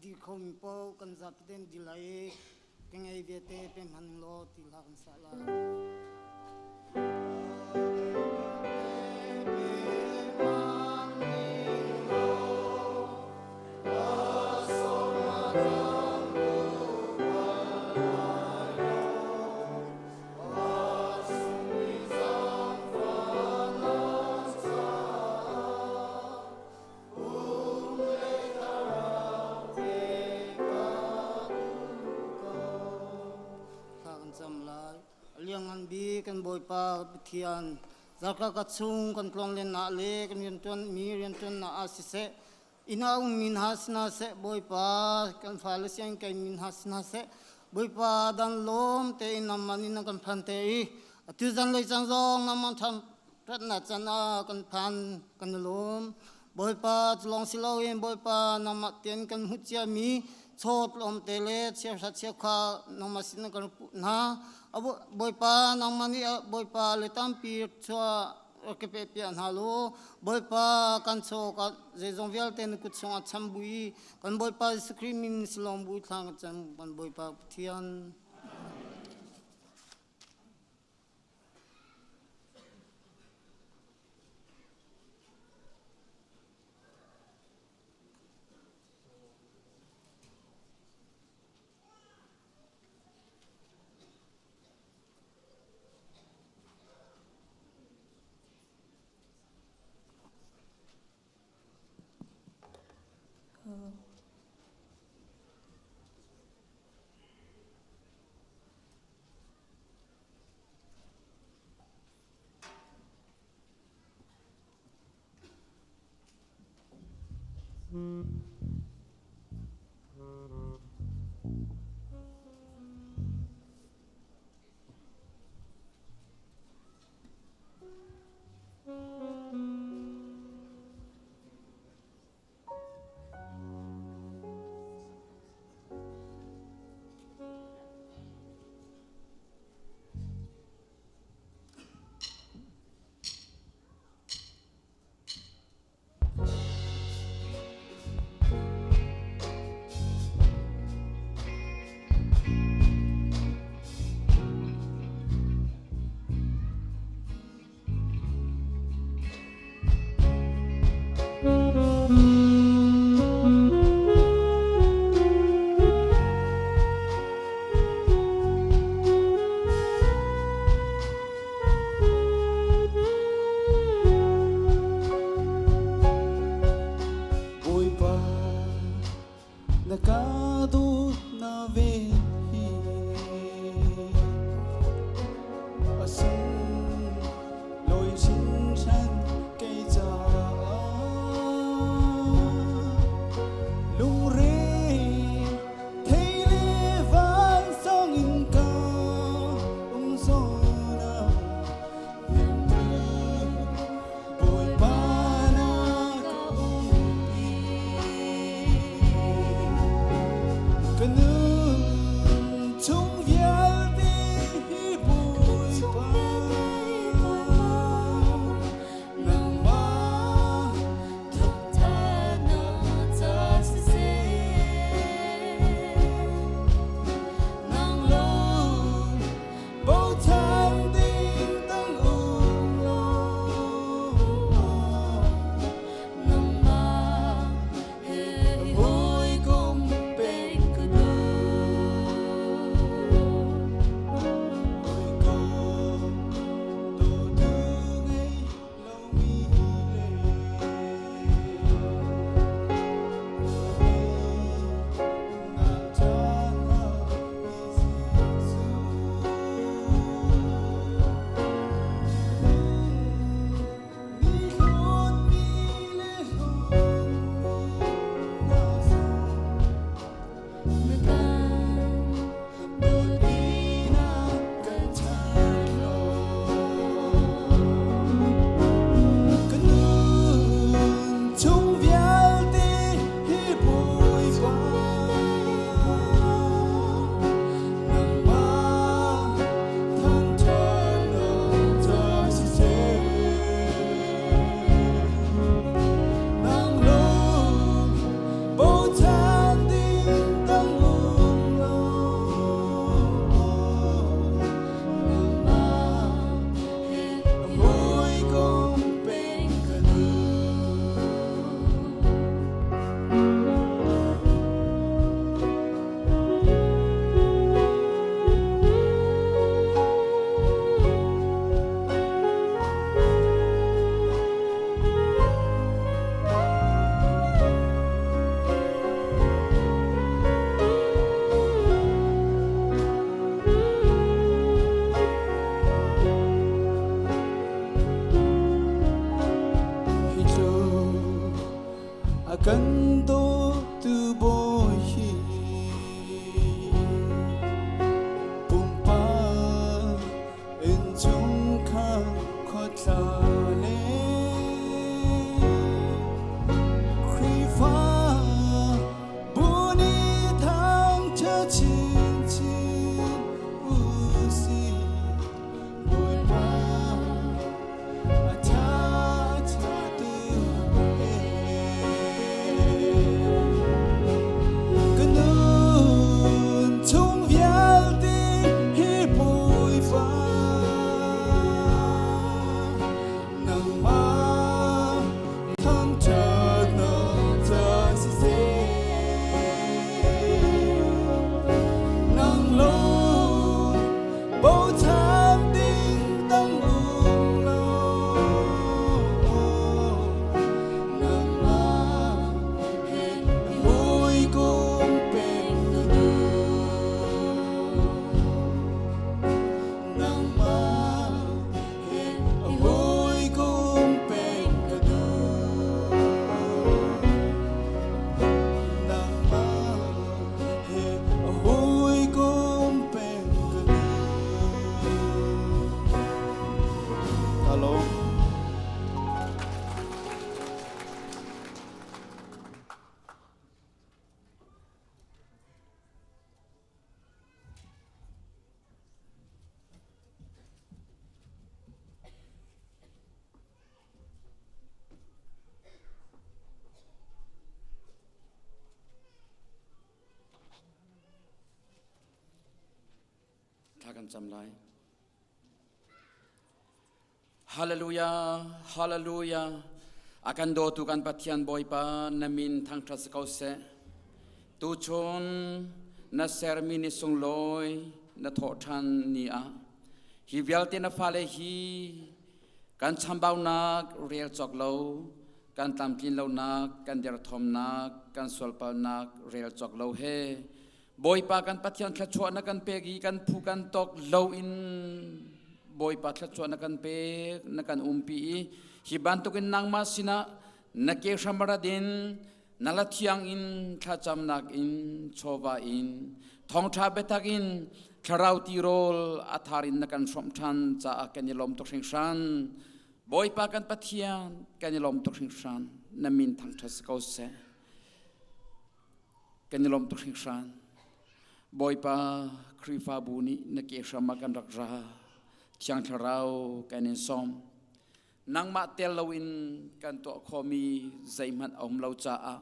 S8: dir khomi paoh kan zapi tein dir lai i ka ngei vialte pe hman law ti hla kan sa lai. Thla kan cam lai. Liangngan bik kan Bawipa Pathian, zarka ka chung kan tlawnglen nak le kan riantuan mi riantuannak ah siseh, inn ah ummi hna si hna seh, Bawipa kan fale sianginn kaimi hna si hna seh, Bawipa dan lawm tein nangmah nih na kan phan te i atu zanlei caan zong nangmah ṭhan ṭhatnak caan ah kan phan kan i lawm. Bawipa cu lawng si loin Bawipa nangmah tein kan hmuh ciami chaw tlawmte le chiahra chiakha nangmah sin kan puh hna. Bawipa nangmah nih Bawipa le tampi chuah rak ka pe piah hna law Bawipa kan chaw ka zeizong vialte na kut chungah cham bui kan Bawipa Jesuh Khrih min silawm bui thla ka cam kan Bawipa Pathian.
S4: tu bawi hi pumpak innchungkhar khuatla le Khrihfa bu nih thangṭhat chinchin usih Bawipa a ṭha tu he. Ka nun chung vialte hi Bawipa nangmah thangṭhatnak ca siseh. Nang lawng bochan ding dang um lo. Nangmah he hawikom peng ka duh. Nangmah he hawikom peng ka duh. Nangmah he hawikom peng ka duh.
S5: Hello.
S9: Thla kan cam lai. Hallelujah, hallelujah. A kan dawtu kan Pathian Bawipa na min thangṭhat si ko seh. Tuchun na sermi ni sunglawi na thawh ṭhan ni ah hi vialte na fale hi kan chambaunak rel cawk lo, kan tlamtlin lonak, kan derthawmnak, kan sualpalnak rel cawk lo he Bawipa kan Pathian thluachuah na kan pek i kan phu kan tawk lo in Bawipa thluachuah na kan pek na kan umpi i hi bantukin nangmah sinah na ke hram rat in na la thiang in thlacamnak in chawva in thawngṭha biatak in thlarau tirawl a thar in na kan hrawmh ṭhan caah kan i lawm tuk hringhran. Bawipa kan Pathian kan i lawm tuk hringhran. Na min thangṭhat si ko seh. Kan i lawm tuk hringhran. Bawipa Khrihfabu nih na ke hram ah kan rak ra. Thiang Thlarau kan in sawm. Nangmah tel loin kan tuah khawhmi zeihmanh a um lo caah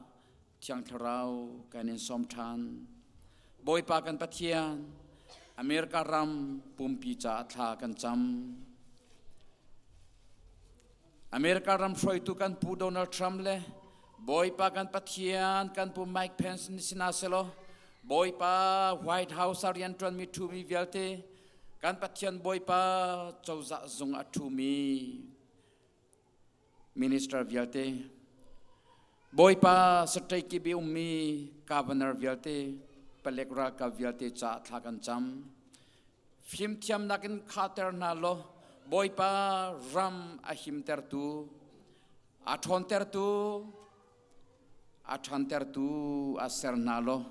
S9: Thiang Thlarau kan in sawm ṭhan. Bawipa kan Pathian, America ram pumpi caah thla kan cam. America ram hruaitu kan pu Donald Trump le Bawipa kan Pathian kan pu Mike Pence ni sina selaw Bawipa White House a rianṭuanmi ṭhumi vialte kan Pathian Bawipa cozah zung a ṭhumi minister vialte Bawipa state kip i ummi governor vialte palek ralkap vialte caah thla kan cam. Fimthiamnak in khater hna law Bawipa ram a himtertu a ṭhawntertu a ṭhantertu a ser hna law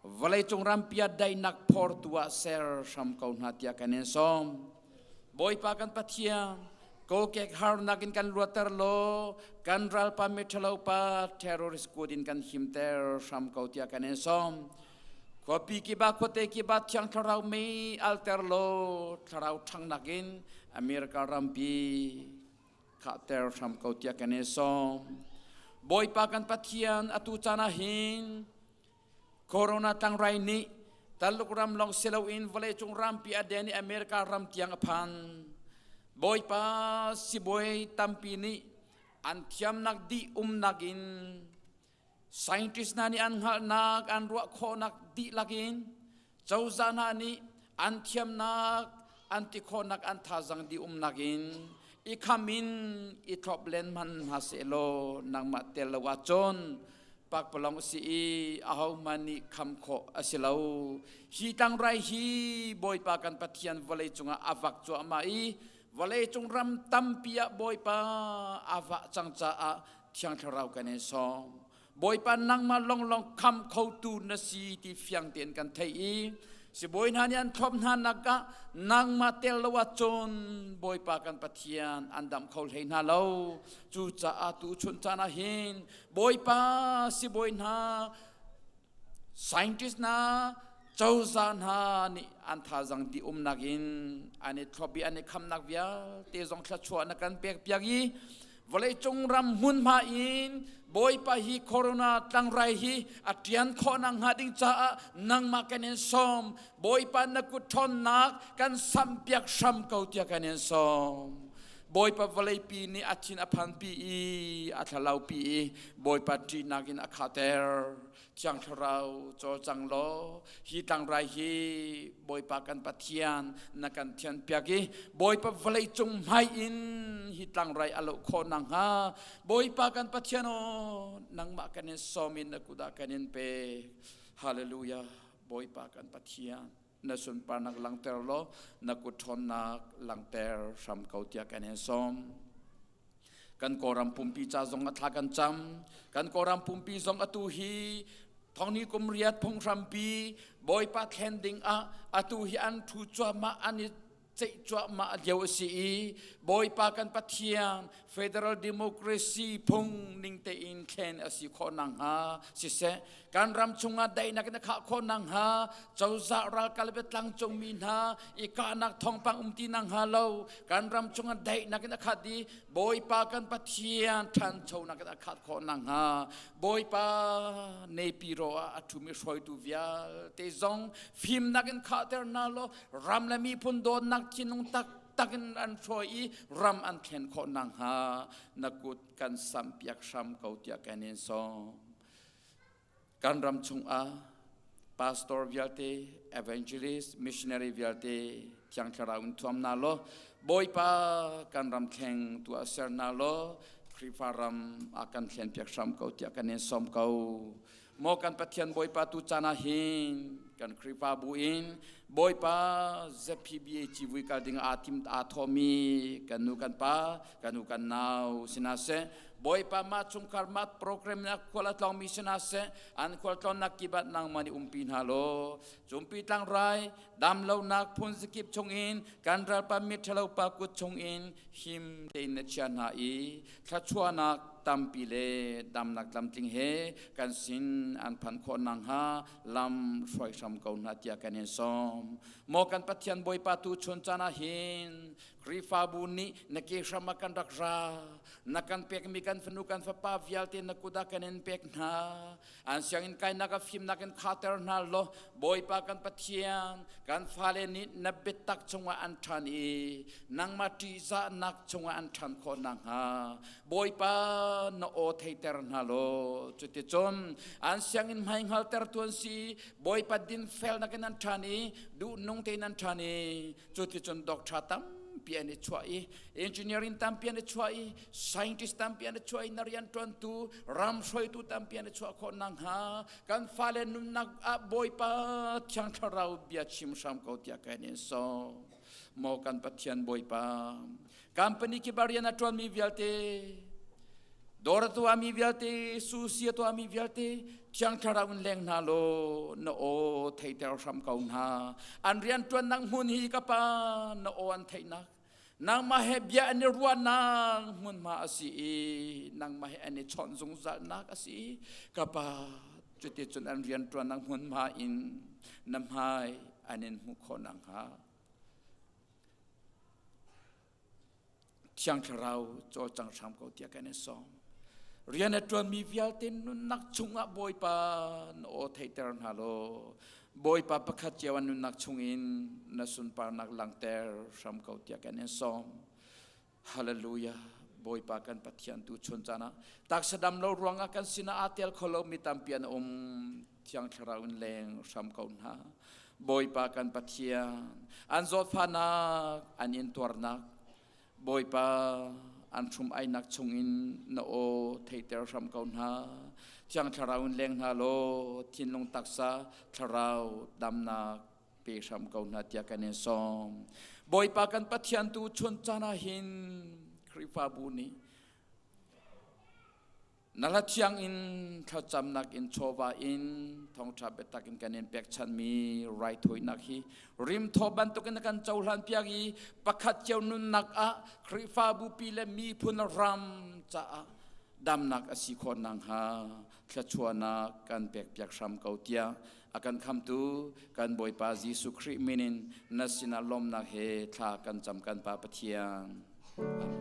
S9: vawleicung rampi ah daihnak phortu ah ser hram ko hna tiah kan in sawm. Bawipa kan Pathian, kokek harnak in kan luatter law kan ralpa miṭhalo pa terrorist kut in kan himter hram ko tiah kan in sawm. Khuapi kip ah khuate kip ah Thiang Thlarau mei alter law thlarau ṭhangnak in America rampi khahter hram ko tiah kan i sawm. Bawipa kan Pathian atu caan ah hin Corona tlangrai nih Taluk ram lawng si loin vawleicung rampi a den i America ram tiang a phan. Bawipa sibawi tampi nih an thiamnak dih umnak in scientist hna nih an hngalhnak an ruah khawhnak dihlak in cozah hna nih an thiamnak an ti khawhnak an thazang dih umnak in i kham in i thlop len hman hna sehlaw nangmah tel lo ahcun pakpalawng a si i ahohmanh nih kham khawh a si lo. Hi tlangrai hi Bawipa kan Pathian vawlei cungah a vak cuahmah i vawleicung ram tampi ah Bawipa a vah cang caah Thiang Thlarau kan in sawm. Bawipa nangmah longlong kham khotu na si ti fiang tein kan theih i sibawi hna nih an thlop hna nak ah nangmah tel lo ahcun Bawipa kan Pathian an dam kho hlei hna lo. Cucaah tu chun caan ah hin Bawipa sibawi hna scientist hna cozah hna nih an thazang di umnak in an i thlop i an i khamnak vialte zong thluachuah na kan pek piak i vawleicung ram hmunhma in Bawipa hi corona tlangrai hi a ṭian khawh nak hnga ding caah nangmah kan in sawm. Bawipa na kut ṭhawnnak kan sampiak hram ko tiah kan in sawm. Bawipa vawleipi nih a thin a phanpi i a thlalaupi i Bawipa ṭihnak in a khater. Thiang Thlarau cawlcang law hi tlangrai hi Bawipa kan Pathian na kan thianpiak i Bawipa vawleicung hmai in hi tlangrai a loh khawh nakhnga Bawipa kan Pathian aw nangmah kan in sawm in na kut ah kan in pek. Hallelujah. Bawipa kan Pathian na sunparnak langhter law na kut ṭhawnnak langhter hram ko tiah kan in sawm. Kan Kawlram pumpi ca zong a thla kan cam. Kan Kawlram pumpi zong atu hi thongni kum riat phunghrampi Bawipa thlen ding ah atu hi an thu cuahmah an i ceih cuahmah lio a si i Bawipa kan Pathian Federal Democracy phung ning tein thlen a si khawh nakhnga siseh kan ram chungah daihnak in a khah khawh nakhnga cozah ralkal biatlang cungmi hna i kahnak thawngpang um ti nakhnga lo kan ram chungah daihnak in a khat i Bawipa kan Pathian ṭhanchonak in a khat khawh nakhnga Bawipa Nepiro ah a ṭhumi hruaitu vialte zong fimnak in khahter hna law ram le miphun dawtnak thinlung taktak in an hruai i ram an thlen khawh nakhnga na kut kan sampiak hram ko tiah kan in sawm. Kan ram chungah pastor vialte, evangelist, missionary vialte Thiang Thlarau in thuam hna law Bawipa kan ram thleng tu ah ser hna law Khrihfa ram ah kan thlen piak hram ko tiah kan in sawm ko. Maw kan Pathian Bawipa tu caan ah hin kan Khrihfabu in Bawipa ZPBA civui kal ding aa tim aa thawhmi kan nu kan pa kan u kan nau sina seh Bawipa mah chungkhar mah program na khual a tlawngmi sina seh an khual tlawnnak kip ah nangmah nih umpi hna law cumpi tlangrai dam lonak phun zakip chungin kan ralpa miṭhalo pa kut chungin him tein na chia hna i thluachuahnak tampi le damnak tlamtling he kan sin an phanh khawh nakhnga lam hruai hram ko hna tiah kan in sawm. Maw kan Pathian Bawipa tu chun caan ah hin Khrihfabu nih na ke hram ah kan rak ra. Na kan pekmi kan fanu kan fapa vialte na kut ah kan in pek hna. An sianginn kainak ah fimnak in khater hna law Bawipa kan Pathian kan fale nih na biatak chungah an ṭhan i nangmah ṭihzahnak chungah an ṭhan khawh nakhnga Bawipa na aw theiter hna law cuticun an sianginn hmai hngalter tu an si Bawipa dinfelnak in an ṭhan i duhnung tein an ṭhan i Cuticun doctor tampi an i chuah i engineering tampi an i chuah i scientist tampi an i chuah i na rianṭuantu ram hruaitu tampi an i chuah khawh nakhnga kan fale nunnak ah Bawipa Thiang Thlarau bia chim hram ko tiah kan in sawm. Maw kan Pathian Bawipa, company kip ah rian a ṭuanmi vialte dawr a tuahmi vialte susi a tuahmi vialte Thiang Thlarau in leng hna law na aw theiter hram ko hna an rian ṭuannak hmun hi ka pa na aw an theihnak nangmah he bia an i ruahnak hmunhma a si i nangmah he an i chawnh zungzalnak a si ka pa cuticun an rian ṭuannak hmunhma in na hmai an in hmuh khawh nakhnga Thiang Thlarau cawlcang hram ko tiah kan in sawm. Rian a ṭuanmi vialte nunnak chungah Bawipa na aw theihter hna law Bawipa pakhat cio an nunnak chungin na sunparnak langhter hram ko tiah kan in sawm. Hallelujah. Bawipa kan Pathian tu chun caan ah taksa dam lo ruangah kan sinah aa tel kho lomi tampi an um. Thiang Thlarau in leng hram ko hna. Bawipa kan Pathian, an zawtfahnak, an intuarnak, Bawipa an hrum-ainak chungin na aw theihter hram ko hna. Thiang Thlarau in leng hna law thinlung taksa thlarau damnak pe hram ko hna tiah kan in sawm. Bawipa kan Pathian tu chun caan ah hin Khrihfabu nih. Na hla thiang in thlacamnak in chawva in thawngṭha biatak in kan in pekchanhmi raithawinak hi rimthaw bantukin na kan cohlan piak i pakhat cio nunnak ah Khrihfabu pi le miphun ram caah damnak a si khawh nakhnga thluachuahnak kan pekpiak hram ko tiah a kan khamtu kan Bawipa Jesuh Khrih min in na sinah lawmnak he thla kan cam kan Pa Pathian. Amen.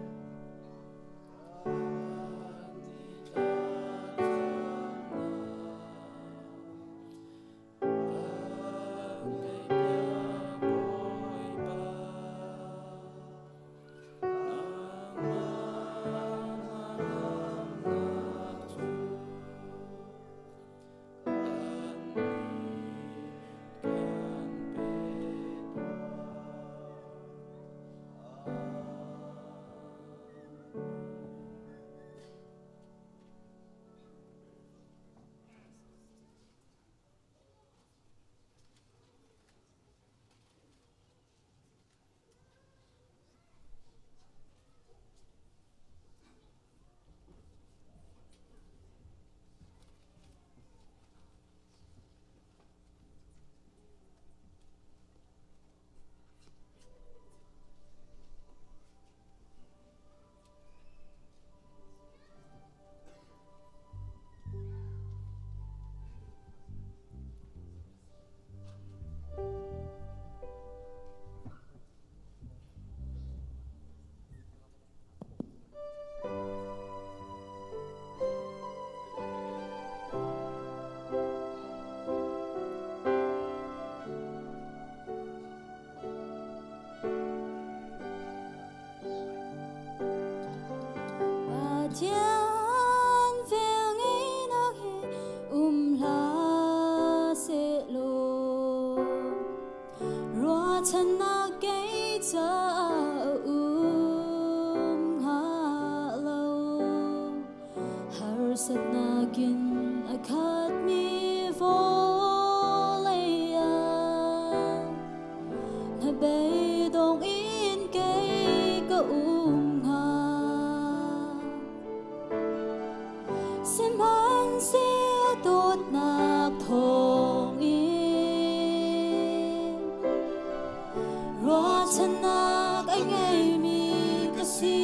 S10: Pathian velngeihnak hi um hlah sehlaw ruahchannak kei caah a um hnga lo. Harsatnak in a khatmi vawlei ah hnabei dong in kei ka um hnga. Sihmanhseh dawtnak thawngin ruahchannak a ngeimi ka si.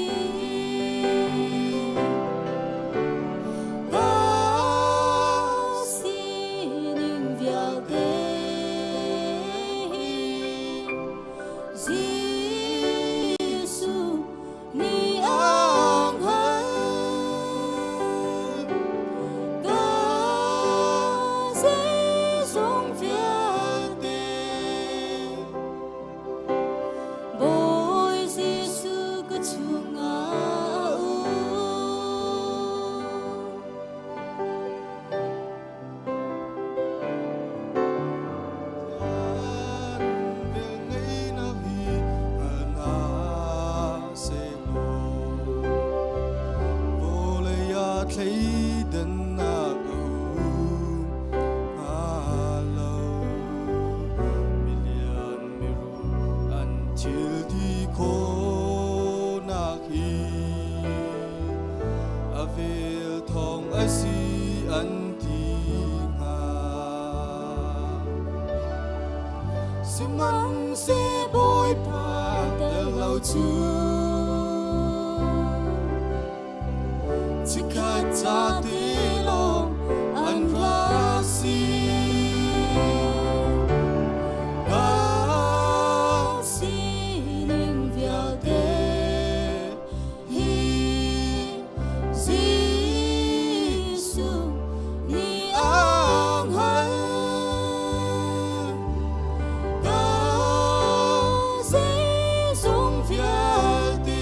S10: Ka sining vialte hi Jesuh nih a hngalh. Ka zeizong vialte Bawi Jesuh ka chungah a um.
S7: Thleidannak a um hnga lo. Milian mirum an thil ti khawhnak hi a vel thawng a si an ti hnga. Sihmanhseh Bawipa tel lo cu chikkhat ca te lawng an rak si. Ka
S10: sining vialte hi Jesuh nih a hngalh.
S7: Ka
S10: zeizong
S7: vialte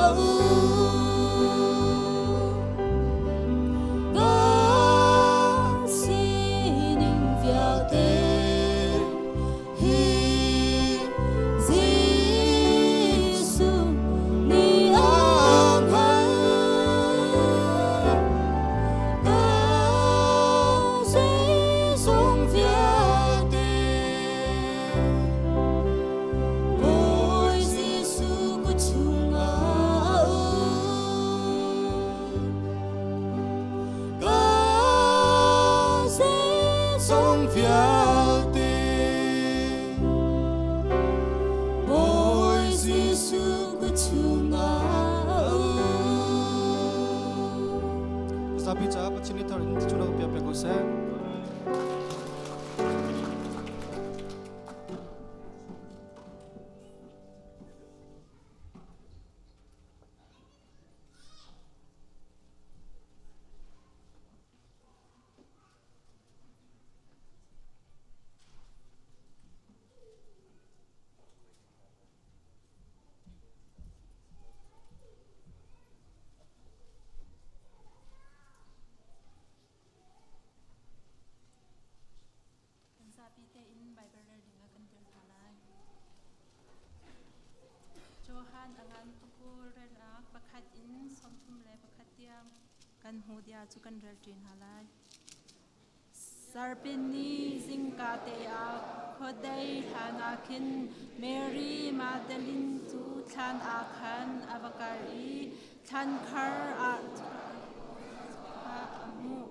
S10: a um. Ka sining vialte hi Jesuh nih a hngalh. Ka zeizong vialte Bawi Jesuh kut chungah a um. Ka zeizong vialte Bawi Jesuh kut chungah a um.
S6: Zapi caah Pathian nih thar in thluachuahnak pek pek ko seh.
S11: Kan zapi tein Baibal rel dingah kan dir hna lai. Johan a ngan pakul relnak pakhat in 31 tiang kan hmuh dia cu kan rel ṭi hna lai. Zarhpini ni zingka te ah khuadei hlan ah khin Mary Magdalene cu thlan ah khan a va kal i thlankhar ah a hmuh.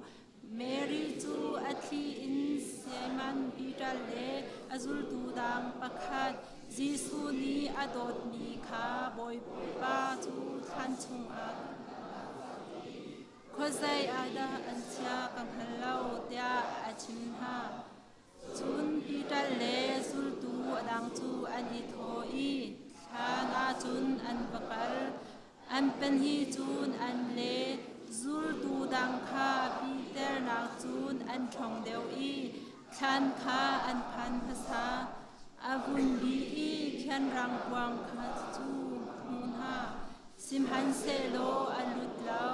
S11: Mary cu a thli in Simon Peter le a zultu dang pakhat Jesuh nih a dawtmi kha Bawipa cu thlan chungah Khuazei ah dah an chia ka hngal lo, tiah a chim hna. Cun Peter le zultu a dang cu an i thawh i thlan ah cun an va kal. An pahnih cun an le zultu dang kha Peter nakcun an ṭhawng deuh i thlan kha an phan hmasa. A vun bih i khianrang kuang kha cu hmu hna. Sihmanhsehlaw a lut lo.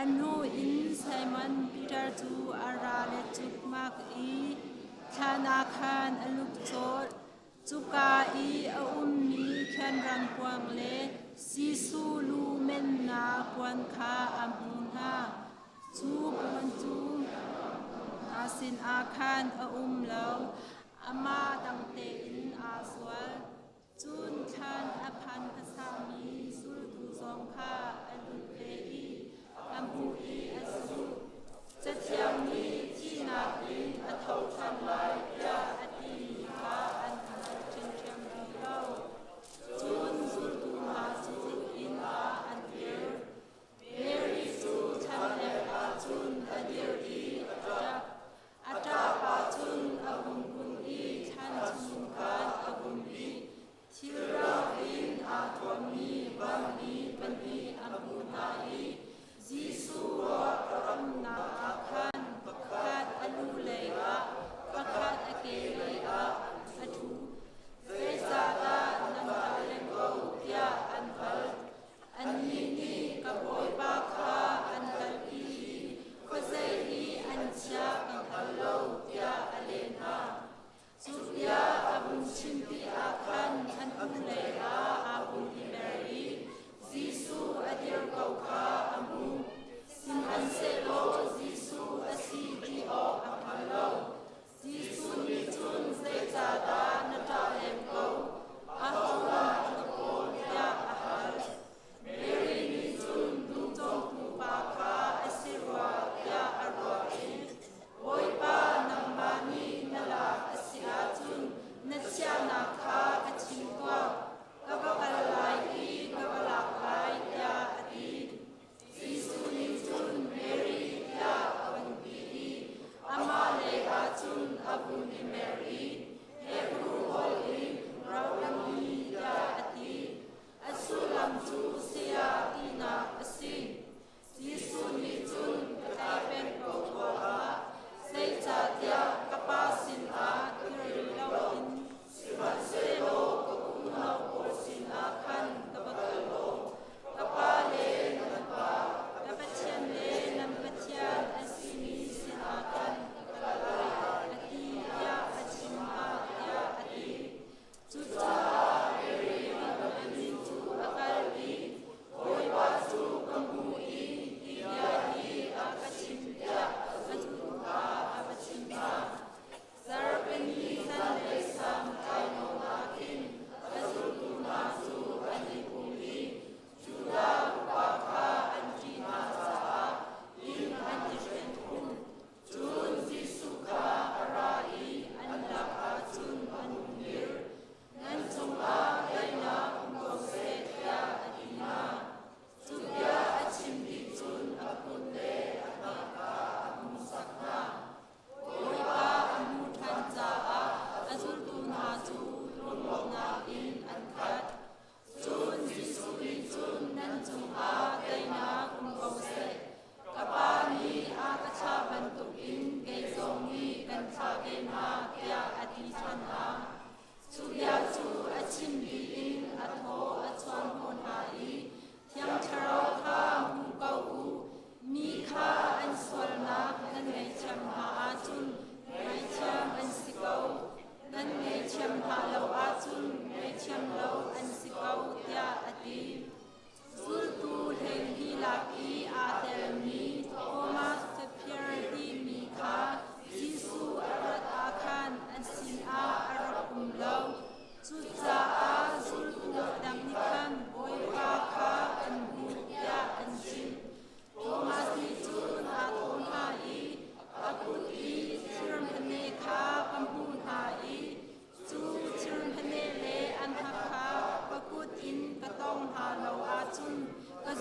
S11: A hnu in Simon Peter cu a ra le cukmak i thlan ah khan a lut colh. Cuka i a ummi khianrang kuang le Jesuh lu mennak puan kha a hmuh hna. Cu puan cu a sinah khan a um lo, amah dang tein aa zual. Cun thlan a phan hmasami zultu zong kha a lut ve i a hmuh i a zumh. Cathiang nih thihnak in a tho ṭhan lai tiah a timi kha an hngal ṭhiamṭhiam rih lo. Cun zultu hna cu inn ah an kir. Mary cu thlanleng ah cun a dir i a ṭap. A ṭapa cun a vung kun i thlan chung khan a vun bih. Thilro in aa thuammi vanmi pahnih a hmuh hna i Jesuh ruak a umnak ah khan pakhat a lu leiah, pakhat a ke leiah a ṭhu. Zeicahdah nan ṭah len ko tiah an hal. Annih nih ka Bawipa kha an kalpi i khuazei i an chia ka hngal lo tiah a leh hna. Cu bia a vun chim tikah khan an hnulei ah aa vun i mer i Jesuh a dir ko kha a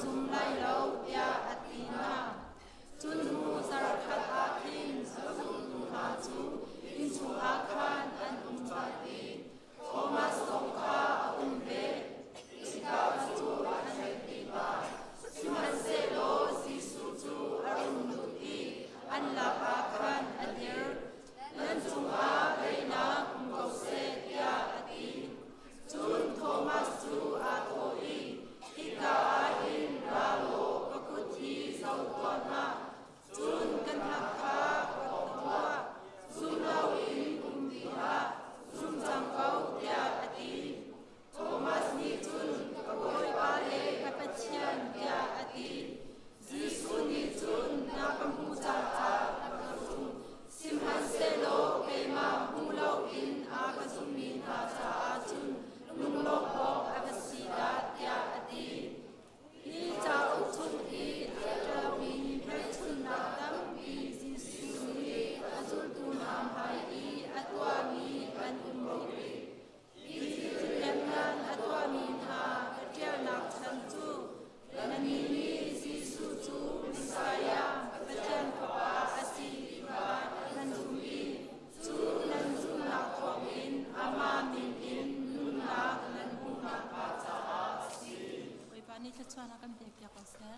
S11: zum lai lo, tiah a ti hna. Cun hnu zarh khat ah khin zultu hna cu inn chungah khan an um ṭhan i Thomas zong kha a um ve. Cikah cu an ṭi pah. Sihmanhsehlaw Jesuh cu a rung lut i an lakah khan a dir. Nan cungah daihnak um ko seh, tiah a ti. Cun Thomas cu aa thawh i, Hika ah hin ra law ka kut hi zoh tuah hna. Cun ka hnak kha ka tuah. Zum loin um ti hlah, zum cang ko, tiah a ti. Thomas nih cun, Ka Bawipa le ka Pathian, tiah a ti. Jesuh nih cun, Na ka hmuh cang caah na ka zumh. Sihmanhsehlaw keimah hmu loin a ka zummi hna caah cun lunglawmh awk a va si dah, tiah a ti. Hi cauk chung i a ṭialmi hmelchunhnak tampi Jesuh nih a zultu hna hmai i a tuahmi an um rih. Hi thil lianngan a tuahmi hna ka ṭialnak chan cu nannih nih Jesuh cu Messiah, Pathian Fapa a si ti kha nan zumh i cu nan zumhnak thawngin amah min in nunnak nan hmuh nakhnga caah a si. Bawipa nih thluachuahnak kan pekpiak ko seh.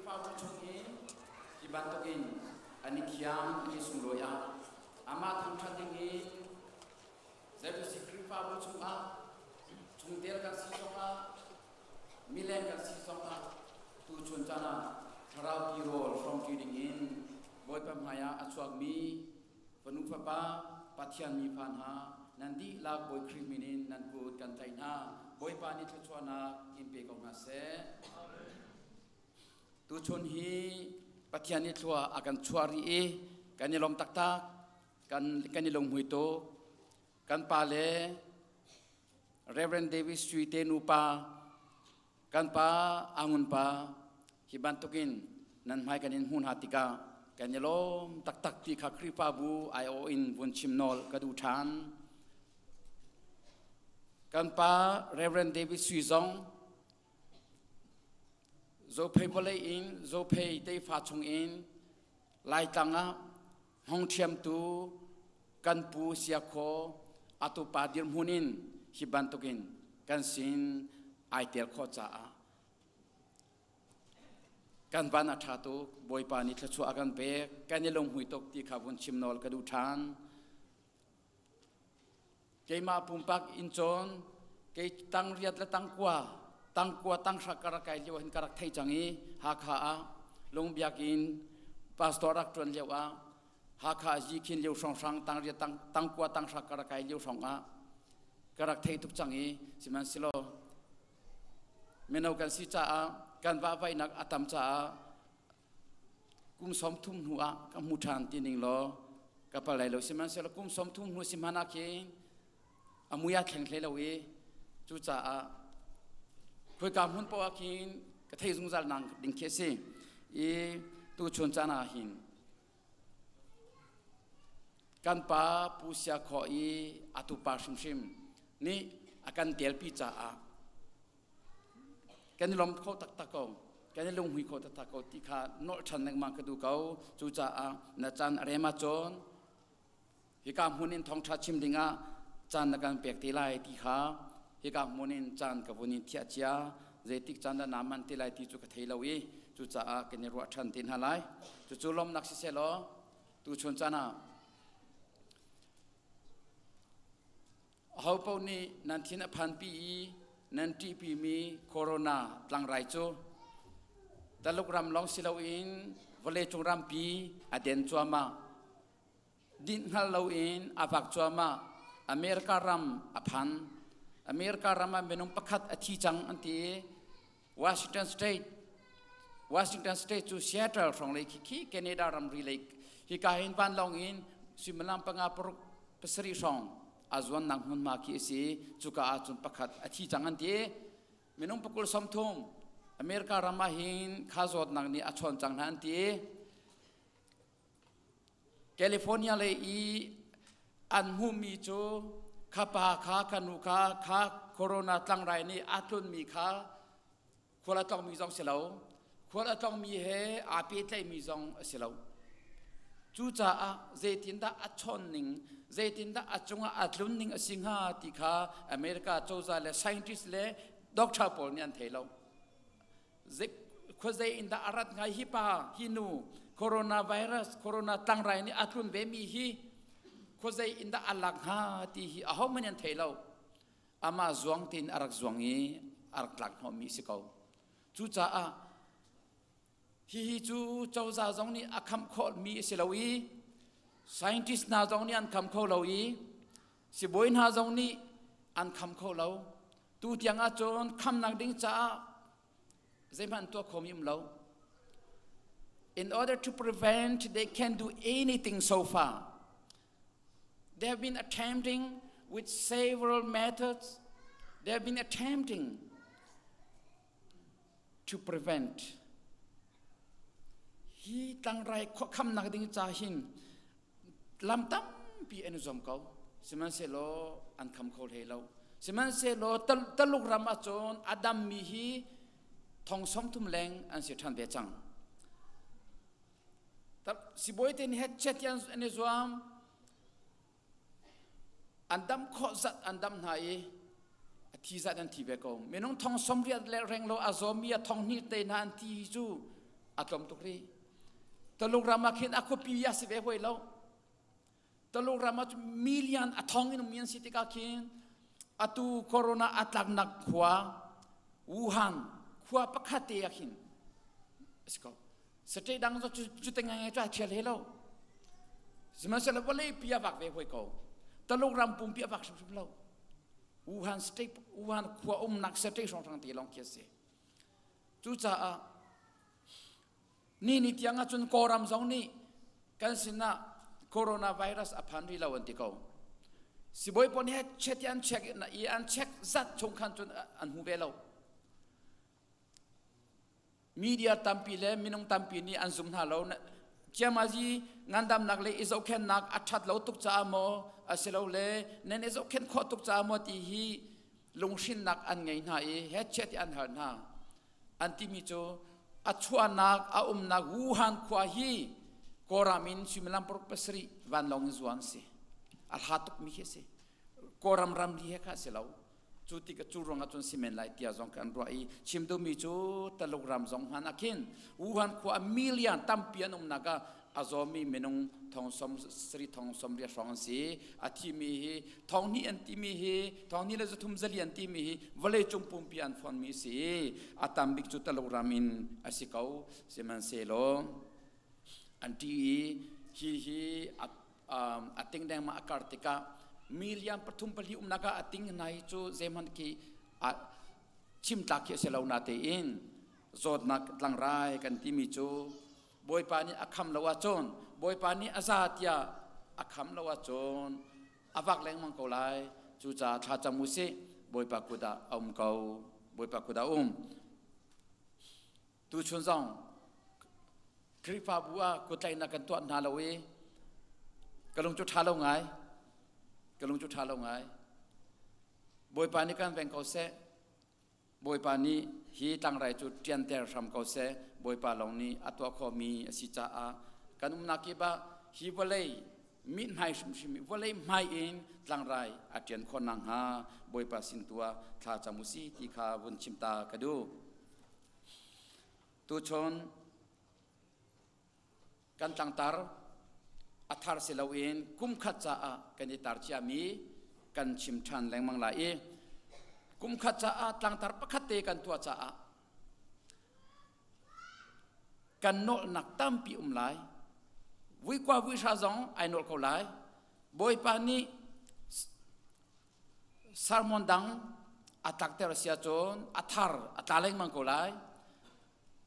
S9: Khrihfabu chung i hi bantukin an i thiam an i sunglawi ah amah thangṭhat ding i ZBC Khrihfabu chungah chungtel kan si zongah mileng kan si zongah tuchun caan ah thlarau tirawl hrawmṭi dingin Bawipa hmaiah a chuakmi fanu fapa Pathian mifa hna nan dihlak Bawi Khrih min in nan kut kan tlaih hna. Bawipa nih thluachuahnak in pe ko hna seh. Tuchun hi Pathian nih thlua a kan chuah rih i kan i lawm taktak kan kan i lunghmui tuk. Kan pa le Reverend David Sui te nupa kan pa Angun pa hi bantukin nan hmai kan in hmu hna tikah kan i lawm taktak ti kha Khrihfabu aiawh in vun chim nawl ka duh ṭhan. Kan pa Reverend David Sui zong Zophei vawlei in Zophei tefa chung in Laitlang ah hmong ṭhiamtu kan pu Siakhaw atu pa dirhmun in hi bantukin kan sin ai tel khawh caah kan van a ṭha tuk. Bawipa nih thluachuah a kan pek, kan i lunghmui tuk ti kha vun chim nawl ka duh ṭhan. Keimah pumpak in cawn kei tang riat le tang kua tang kua tang hra ka rak kai lio hin ka rak thei cang i Hakha ah Lungbiak in pastor rak ṭuan lio ah Hakha Zikhin lio hrawnghrang tang riat tang tang kua tang hra ka rak kai lio hrawng ah ka rak thei tuk cang i sihmanhsehlaw mino kan si caah kan vahvaihnak a tam caah kum 30 hnu ah ka hmu ṭhan ti ning law ka pal lai lo. Sihmanhsehlaw kum 30 hnu si hmanh ah khin a mui a thleng hlei lo i cucaah khoika hmun paoh ah khin ka thei zungzal nang ding khi a si i tuchun caan ah hin kan pa Pu Sia Khaw i a tupa hrimhrim nih a kan telpi caah kan i lawm kho taktak ko, kan i lunghmui kho taktak ko ti kha nolh ṭhan lengmang ka duh ko. Cucaah na caan a rem ahcun hika hmun in thawngṭha chim dingah caan na kan pek te lai ti kha hika hmun in caan ka vun in thiah cia. Zeitik caan dah naa manh te lai ti cu ka thei lo i cucaah kan i ruah ṭhan te hna lai. Cucu lawmhnak siseh law tuchun caan ah Ahopaoh nih nan thin a phanpi i nan ṭihpimi corona tlangrai cu Taluk ram lawng si loin vawleicung rampi a den cuahmah. Dinh hngal loin a vak cuahmah. America ram a phan. America ram ah minung pakhat a thi cang an ti i Washington State Washington State cu Seattle hrawng lei khi khi Canada ramri lei hika hin vanlawng in suimilam panga paruk pasarih hrawng a zuannak hmunhma khi a si. Cuka ahcun pakhat a thi cang an ti. Minung pakul 30 America ram ah hin kha zawtnak nih a chawn cang hna an ti. California lei i an hmuhmi cu kha pa kha kha nu kha kha corona tlangrai nih aa tlunmi kha khual a tlongmi zong si lo, khual a tlongmi he aa pehtlaihmi zong a si lo. Cucaah zeitindah a chawn ning, zeitindah a cungah a tlun ning a si hnga ti kha America cozah le scientist le doctor pawl nih an thei lo. Khuazei in dah a rat ngai hi pa, hi nu, coronavirus, corona tlangrai nih a tlun ve mi hi khuazei in dah a lak hnga ti hi ahohmanh an thei lo. Amah zuang tein a rak zuang i a rak tlak hnawhmi si ko. Cucaah hihi cu cozah zong nih a khamh khawhmi a si lo i scientist hna zong nih an kham kho lo i sibawi hna zong nih an kham kho lo. Tu tiang ahcun khamnak ding caah zeihmanh tuah khomi um lo. In order to prevent, they can't do anything so far. They have been attempting with several methods. They have been attempting to prevent. Hi tlangrai khamnak ding ca hin lam tampi an i zuam ko. Sihmanhsehlaw an kham kho hlei lo. Sihmanhsehlaw Taluk ram ahcun a dammi hi thong 30 leng an si ṭhan ve cang. Sibawi te nih hetchet an i zuam. An dam khawh zat an dam hna i a thi zat an thi ve ko. Minung thong 80 le reng lo a zawmi a thong hnih te hna an thi cu. A tlawm tuk rih. Taluk ram ah khin a khuapi a si ve hoi lo. Taluk ram ah million a thong in ummi an si tikah khin atu corona a tlaknak khua Wuhan khua pakhat te ah khin a si ko. State dang cu cu te ngai cu a thial he lo. Sihmanhsehlaw vawlei pi a vak ve hoi ko. Taluk ram pumpi a vak hrimhrim lo. Wuhan state Wuhan khua umnak state hrawnghrang te lawng khi a si. Cucaah ni ni tiang ahcun Kawlram zong nih kan sinah coronavirus a phan rih lo an ti ko. Sibawi pawl nih chet i an check i an check zat chung khan cun an hmu ve lo. Media tampi le minung tampi nih an zum hna lo. Ciamazi ngandamnak le i zohkhennak a ṭhat lo tuk caah maw asilole nan i zohkhenh khawh tuk caah maw ti hi lunghrinnak an ngei hna i hetchet i an hal hna. An timi cu a chuahnak a umnak Wuhan khua hi Kawlram in suimilam paruk pasarih vanlawng in zuan si. A hla tukmi khi a si. Kawlram ramri he kha a si lo. Cu tik cu ruangah cun si men lai tiah zong kan ruah i chim duhmi cu Taluk ram zong hmanh ah khin Wuhan khua million tampi an umnak ah a zawmi minung thong som sari thong som ria hrawng an si. A thimi hi thong hnih an timi hi thong hnih le zathum zali an timi hi vawlei cung pumpi an fonmi si. A tam bik cu Taluk ram in a si ko. Sihmanhsehlaw an ṭih i hi hi a ting dengmang a kar tikah million pathum pali umnak ah a ting hna hi cu zeihmanh khi chim tlak khi a si lo na tein zawtnak tlangrai kan timi cu Bawipa nih a kham lo ahcun Bawipa nih a za tiah a kham lo ahcun a vak lengmang ko lai. Cucaah thla cam u sih. Bawipa kut ah a um ko. Bawipa kut ah a um. Tuchun zong Khrihfabu ah kuttlaihnak kan tuah hna lo i ka lung cu ṭha lo ngai. Ka lung cu ṭha lo ngai. Bawipa nih kan veng ko seh. Bawipa nih hi tlangrai cu ṭianter hram ko seh. Bawipa lawng nih a tuah khawhmi a si caah kan umnak kip ah hi vawlei mithmai hrimhrim i vawlei hmai in tlangrai a ṭian khawh nakhnga Bawipa sin tu ah thla cam u si ti kha vun chim ta ka duh. Tuchun kan tlangtar a thar si loin kumkhat caah kan i tar ciami kan chim ṭhan lengmang lai i kumkhat caah tlangtar pakhat te kan tuah caah kan nawlnak tampi um lai. Vuikua vuihra zong ai nawl ko lai. Bawipa nih sermon dang a tlakter a si ahcun a thar a tla lengmang ko lai.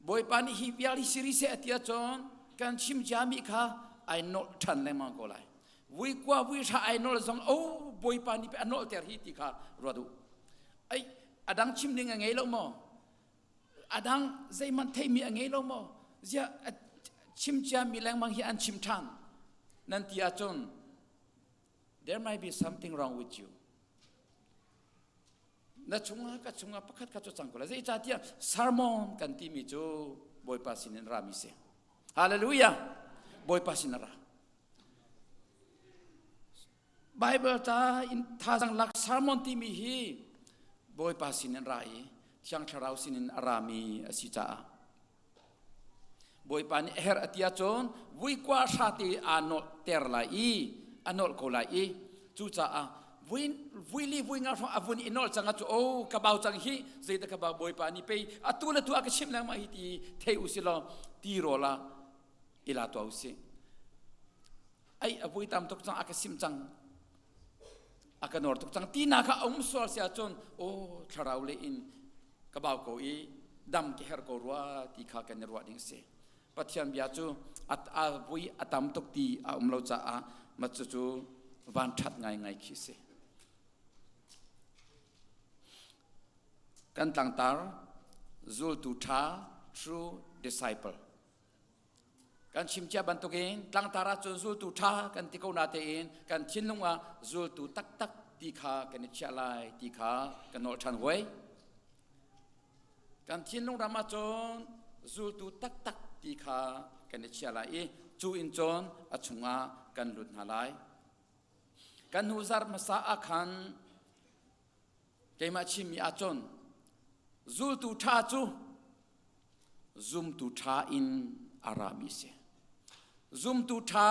S9: Bawipa nih hi vial hi siri seh a ti ahcun kan chim ciami kha ai nolh ṭhan lengmang ko lai. Vui kua vui hra ai nolh zong o Bawipa nih a nolhter hi ti kha ruat u. Ai a dang chim ding a ngei lo maw? A dang zeihmanh theimi a ngei lo maw? Ziah chim ciami lengmang hi an chim ṭhan nan ti ahcun there might be something wrong with you. Na chungah ka chungah pakhat kha cu cang ko lai. Zeicahtiah sermon kan timi cu Bawipa sin in rami si. Hallelujah! Bawipa sin a ra. Bible ta in thazang lak sermon timi hi Bawipa sin in ra i Thiang Thlarau sin in a rami a si caah Bawipa nih a herh a ti ahcun vuikua hrate aa nolhter lai i a nolh ko lai i cucaah vui vui li vui nga hrawng a vun i nolh cang ah cu o ka bau cang hi zeidah ka bau Bawipa nih pei atu le tu a ka chimh lengmang hi ti thei u si law ti rawl ah i la tuah u sih ai a vui tam tuk cang a ka sim cang a ka nor tuk cang ti na kha a um sual si ahcun o thlarau le in ka bau ko i dam ka herh ko rua ti kha kan i ruah ding a si pathian bia cu a vui a tam tuk ti a um lo caah ma cucu van ṭhat ngaingai khi si kan tlangtar zultu ṭha true disciple Kan chim cia bantukin tlangtar ahcun zultu ṭha kan ti ko natein kan thinlung ah zultu taktak ti kha kan i chiah lai ti kha kan nolh ṭhan huai. Kan thinlung ram ahcun zultu taktak ti kha kan i chiah lai i cu in cun a chungah kan lut hna lai. Kan hnu zarh hmasa ah khan keimah chimmi ahcun zultu ṭha cu. Zumtu ṭha in a rami si. Zumtu ṭha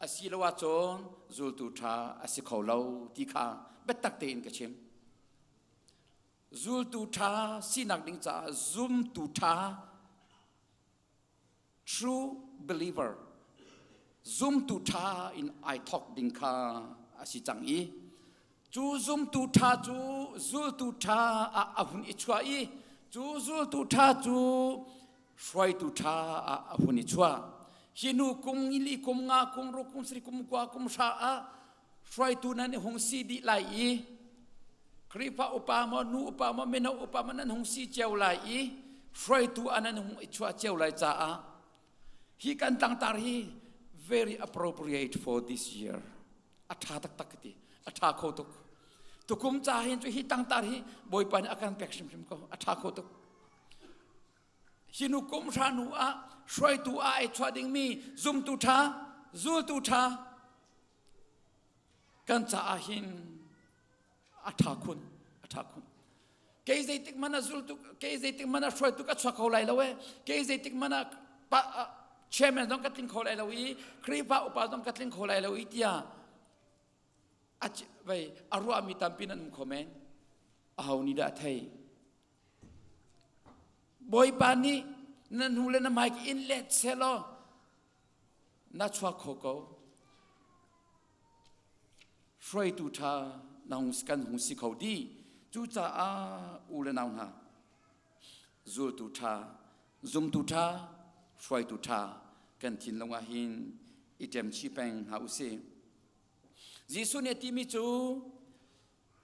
S9: a si lo ahcun zultu ṭha a si kho lo ti kha biatak tein ka chim. Zultu ṭha sinak ding caah zumtu ṭha true believer zumtu ṭha in ai thawk ding kha a si cang i cu zumtu ṭha cu zultu ṭha ah a hun i chuah i cu zultu ṭha cu hruaitu ṭha ah a hun i chuah. Hi hnu kum li kum nga kum ruk kum sarih kum kua kum hra ah hruaitu nan i hung si dih lai i Khrihfa upa maw nu upa maw mino upa maw nan hung si cio lai i hruaitu ah nan hung i chuah cio lai caah hi kan tlangtar hi very appropriate for this year. A ṭha taktak ka ti. A ṭha kho tuk. Tukum ca hin cu hi tlangtar hi Bawipa nih a kan pek hrimhrim ko. A ṭha kho tuk. Hi nu kum hra hnu ah hruaitu ah ai chuah dingmi zumtu ṭha, zultu ṭha kan caah hin a ṭha khun, a ṭha khun. Kei zeitik hmanh ah zultu, kei zeitik hmanh ah hruaitu ka chuak kho lai lo e. Kei zeitik hmanh ah pa, chairman zong ka tling kho lai lo i Khrihfa upa zong ka tling kho lai lo i tiah a vei a ruahmi tampi nan um kho men. Aho nih dah a thei? Bawipa nih na hnu le na hmai in let selaw na chuak kho ko. Hruaitu ṭha na hung kan hung si kho dih. Cucaah u le nau hna, zultu ṭha, zumtu ṭha, hruaitu ṭha kan thinlung ah hin i ṭem chih peng hna u sih. Jesuh nih a timi cu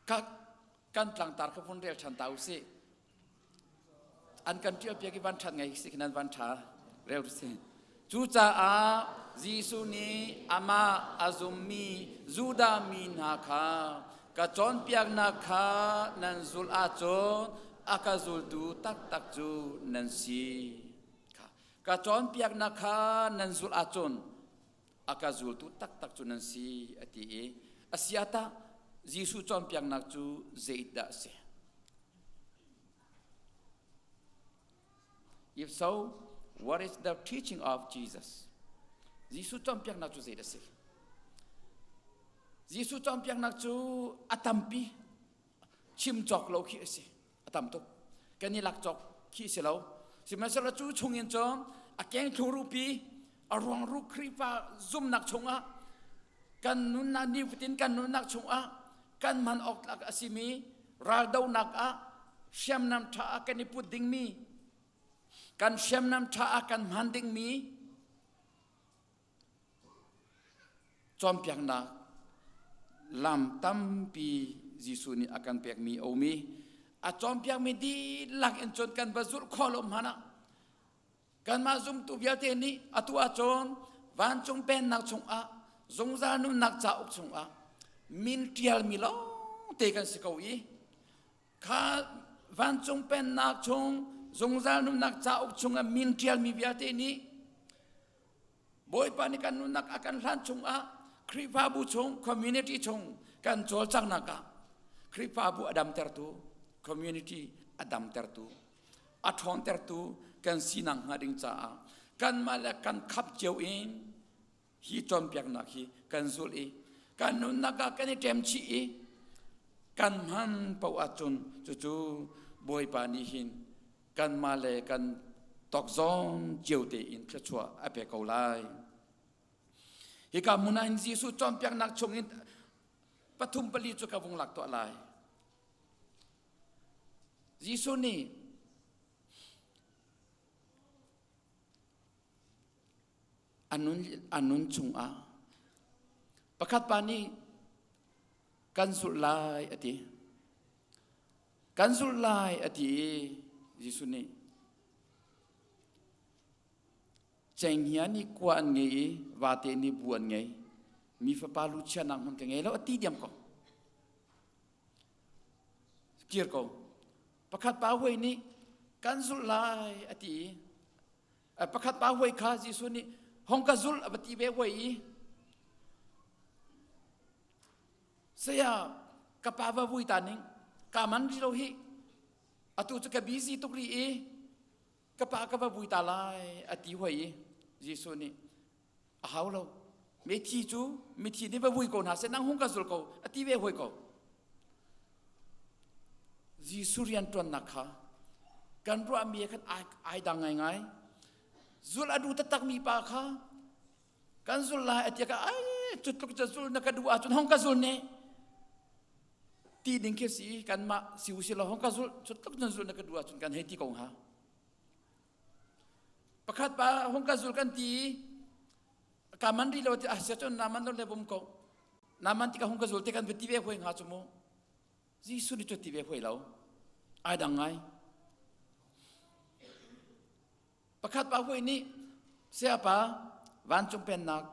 S9: ka kan tlangtar kha vun rel ṭhan ta u sih. An kan ṭial piak i van ṭhat ngai si khin an van ṭha rel si. Cucaah Jesuh nih amah a zummi Judah mi hna kha ka cawnpiaknak kha nan zulh ahcun a ka zultu taktak cu nan si. Ka cawnpiaknak kha nan zulh ahcun a ka zultu taktak cu nan si a ti i a si ah tah Jesuh cawnpiaknak cu zeidah a si? If so, what is the teaching of Jesus? Jesuh cawnpiaknak cu zeidah a si? Jesuh cawnpiaknak cu a tampi chim cawk lo khi a si. A tam tuk. Kan i lak cawk khi si lo. Sihmanhsehlaw cu chungin cun a kengthlu rupi a ruangru Khrihfa zumnak chungah kan nunnak nifatin kan nunnak chungah kan hman awk tlak a simi raldonak ah hriamnam ṭha ah kan i put dingmi kan hriamnam ṭha ah kan hman dingmi Cawnpiaknak lam tampi Jesuh nih a kan pekmi a um i a cawnpiakmi dihlak in cun kan va zulh khawh lo hmanh ah kanmah zumtu vialte nih atu ahcun vancung pennak chungah zungzal nunnak cauk chungah min ṭialmi lawngte kan si ko i kha vancung pennak chung zungzal nunnak cauk chungah min ṭialmi vialte nih Bawipa nih kan nunnak a kan hlan chungah Khrihfabu chung community chung kan cawlcanghnak ah Khrihfabu a damtertu community a damtertu a ṭhawntertu kan sinak hnga ding caah kanmah le kan khap cio in hi cawnpiaknak hi kan zulh i kan nunnak ah kan i ṭem chih i kan hman paoh ahcun cucu Bawipa nih hin kanmah le kan tokzawn cio tein thluachuah a pe ko lai. Hika hmun ah hin Jesuh cawnpiaknak chungin pathum pali cu ka vung lak tuah lai. Jesuh nih a nun, a nun chungah pakhat pa nih kan zulh lai a ti. Kan zulh lai a ti i Jesuh nih cenghngia nih kua an ngei i vate nih bu an ngei. Mi fapa lu chiahnak hmun ka ngei lo a ti diam ko. Kir ko. Pakhat pa huai nih kan zulh lai a ti i pakhat pa huai kha Jesuh nih hong ka zulh a va ti ve huai i Saya, ka pa va vui ta ning. Ka man ri lo hi. Atu cu ka busy tuk ri i. Ka pa ka va vui ta lai a ti hoi i Jesuh nih a hau lo. Mithi cu mithi nih va vui ko hna seh nang hung ka zul ko a ti ve hoi ko. Jesuh rianṭuannak kha kan ruahmi khan ai dang ngaingai. Zul a duh taktakmi pa kha kan zul lai a ti ka ai cu tluk ca zul na ka duh ahcun hong ka zul ne ti ding khi si kanmah si u si lo hong ka zul cu tluk cun zul na ka duh ahcun kan hei ti ko hnga. Pakhat pa hong ka zul kan ti i ka man rih lo ti ah sia cun na man lo le bum ko na man tikah hung ka zul te kan va ti ve hoi hnga cu mu. Jesuh nih cu ti ve hoi lo. Ai dang ngai. Pakhat pa hui nih sayapa vancung pennak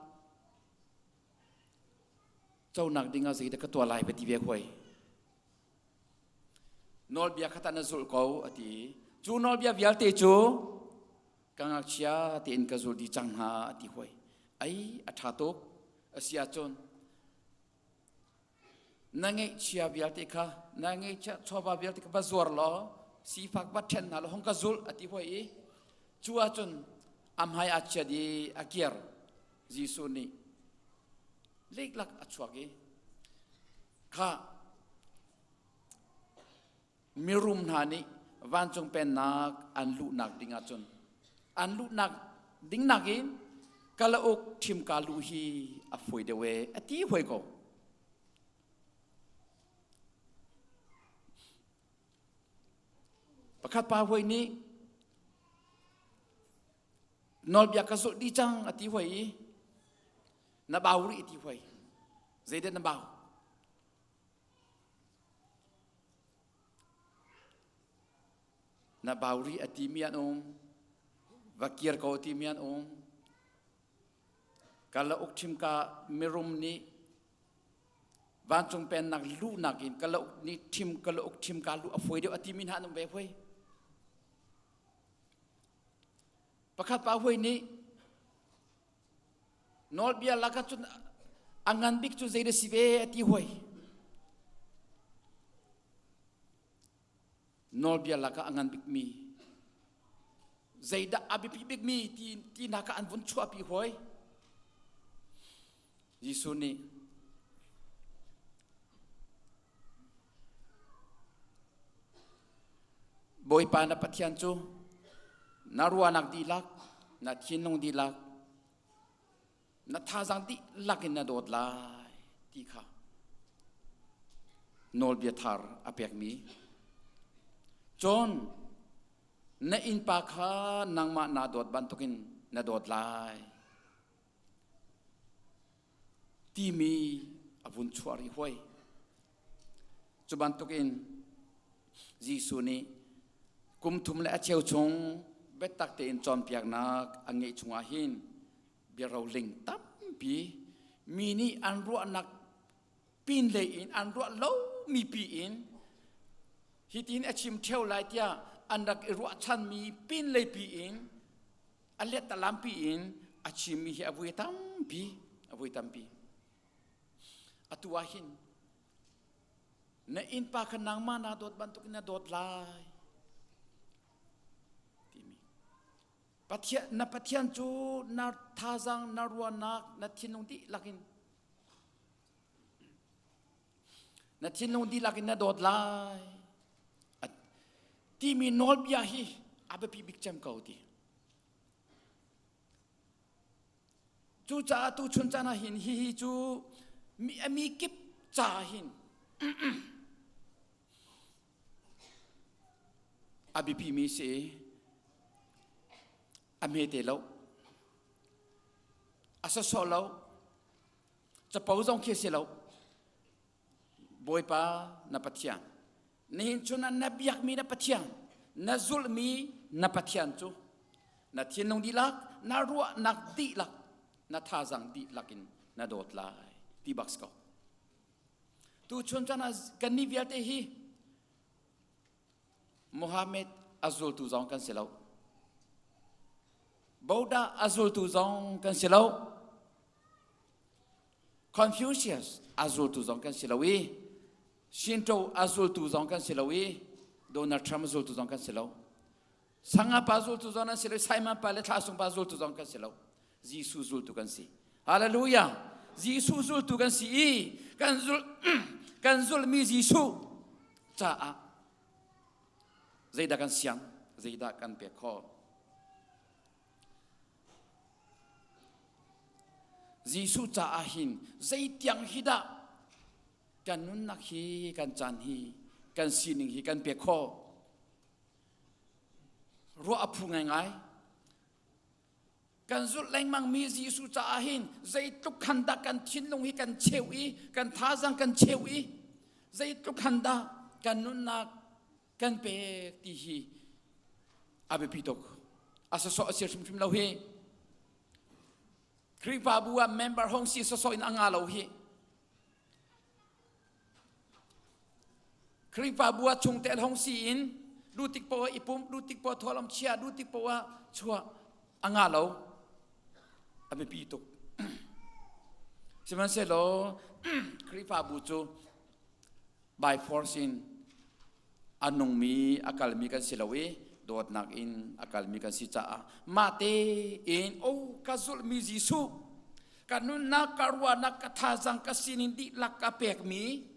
S9: conak ding ah zeidah ka tuah lai va ti ve hoi. Nawlbia kha na zulh ko a ti. Cu nawlbia vialte cu ka ngakchia tein ka zul dih cang hna a ti hoi. Ai a ṭha tuk. A si ahcun na ngeihchia vialte kha na ngeihchia chawva vialte kha va zuar law sifak va ṭhen hna law hong ka zulh a ti hoi i cu ahcun a hmai aa chiat i a kir. Jesuh nih leklak a chuak i kha mirum hna nih vancung pennak an luhnak ding ahcun an luhnak ding nakin kalauk ṭhimka luh hi a fawi deuh e a ti hoi ko. Pakhat pa hoi nih nawlbia ka zulh dih cang a ti hoi i na bau rih ti hoi. Zeidah na bau? Na bau rih a timi an um. Va kir ko a timi an um. Kalauk ṭhimka mirum nih vancung pennak luhnak in kalauk nih ṭhim kalauk ṭhimka luh a fawi deuh a timi hna an um ve hoi. Pakhat pa hoi nih Nawlbia lakah cun a ngan bik cu zei na si ve a ti hoi. Nawlbia lakah a ngan bikmi zeidah a biapi bikmi ti ti hna kha an vun chuahpi hoi. Jesuh nih Bawipa na Pathian cu na ruahnak dihlak, na thinlung dihlak, na thazaang dihlak in na dawt lai ti kha nawlbia thar a pekmi. Cun na innpa kha nangmah naa dawt bantukin na dawt lai. Timi a vun chuah rih hoi. Cu bantukin Jesuh nih kum thum le a cheu chung biatak tein cawnpiaknak a ngeih chungah hin biaroling tampi mi nih an ruahnak pinlei in an ruah lomi pi in hitin a chim ṭheo lai tiah an rak i ruahchanmi pinlei pi in a lettalam pi in a chimmi hi a vui tampi a vui tampi. Atu ah hin na innpa kha nangmah naa dawt bantukin na dawt lai timi Pathian na Pathian cu na thazaang na ruahnak na thinlung dihlak in na thinlung dihlak in na dawt lai timi nawlbia hi a biapi bik cem ko ti. Cucaah tuchun caan ah hin hihi cu mi a mi kip ca hin a biapi mi si a hmete lo a sawsawh lo capo zong khi si lo Bawipa na Pathian nihin chun ah na biakmi na Pathian na zulhmi na Pathian cu na thinlung dihlak na ruahnak dihlak na thazaang dihlak in na dawt lai ti bak si ko tuchun caan ah kannih vialte hi Muhammad a zultu zong kan si lo Buddha a zultu zong kan si lo Confucius a zultu zong kan si lo i Shinto a zultu zong kan si lo i Donald Trump a zultu zong kan si lo. Sanga pa zultu zong nan si lo, Simon pa le Thlasung pa zultu zong kan si lo. Jesuh zultu kan si. Hallelujah. Jesuh zultu kan si i kan zul kan zulmi Jesuh caah zeidah kan siang, zeidah kan pek khawh. Jesuh caah hin zeitiang hi dah kan nunnak hi kan caan hi kan sining hi kan pek khawh ruah a phu ngaingai kan zulh lengmang mi Jesuh caah hin zeitluk khan dah kan thinlung hi kan cheu i kan thazang kan cheu i zeitluk khan dah kan nunnak kan pek ti hi a biapi tuk a sawsawh a si hrimhrim lo hi Khrihfabu ah member hong si sawsawh in a nga lo hi Khrihfabu ah chungtel hong si in dutik poah i pumh dutik poah thawlom chia dutik poah chuah a nga lo a biapi tuk sihmanhsehlaw Khrihfabu cu by force in a nungmi a kalmi kan si lo i dawtnak in a kalmi kan si caah mah tein o ka zulhmi Jesuh ka nunnak ka ruahnak ka thazang ka sining dihlak ka pekmi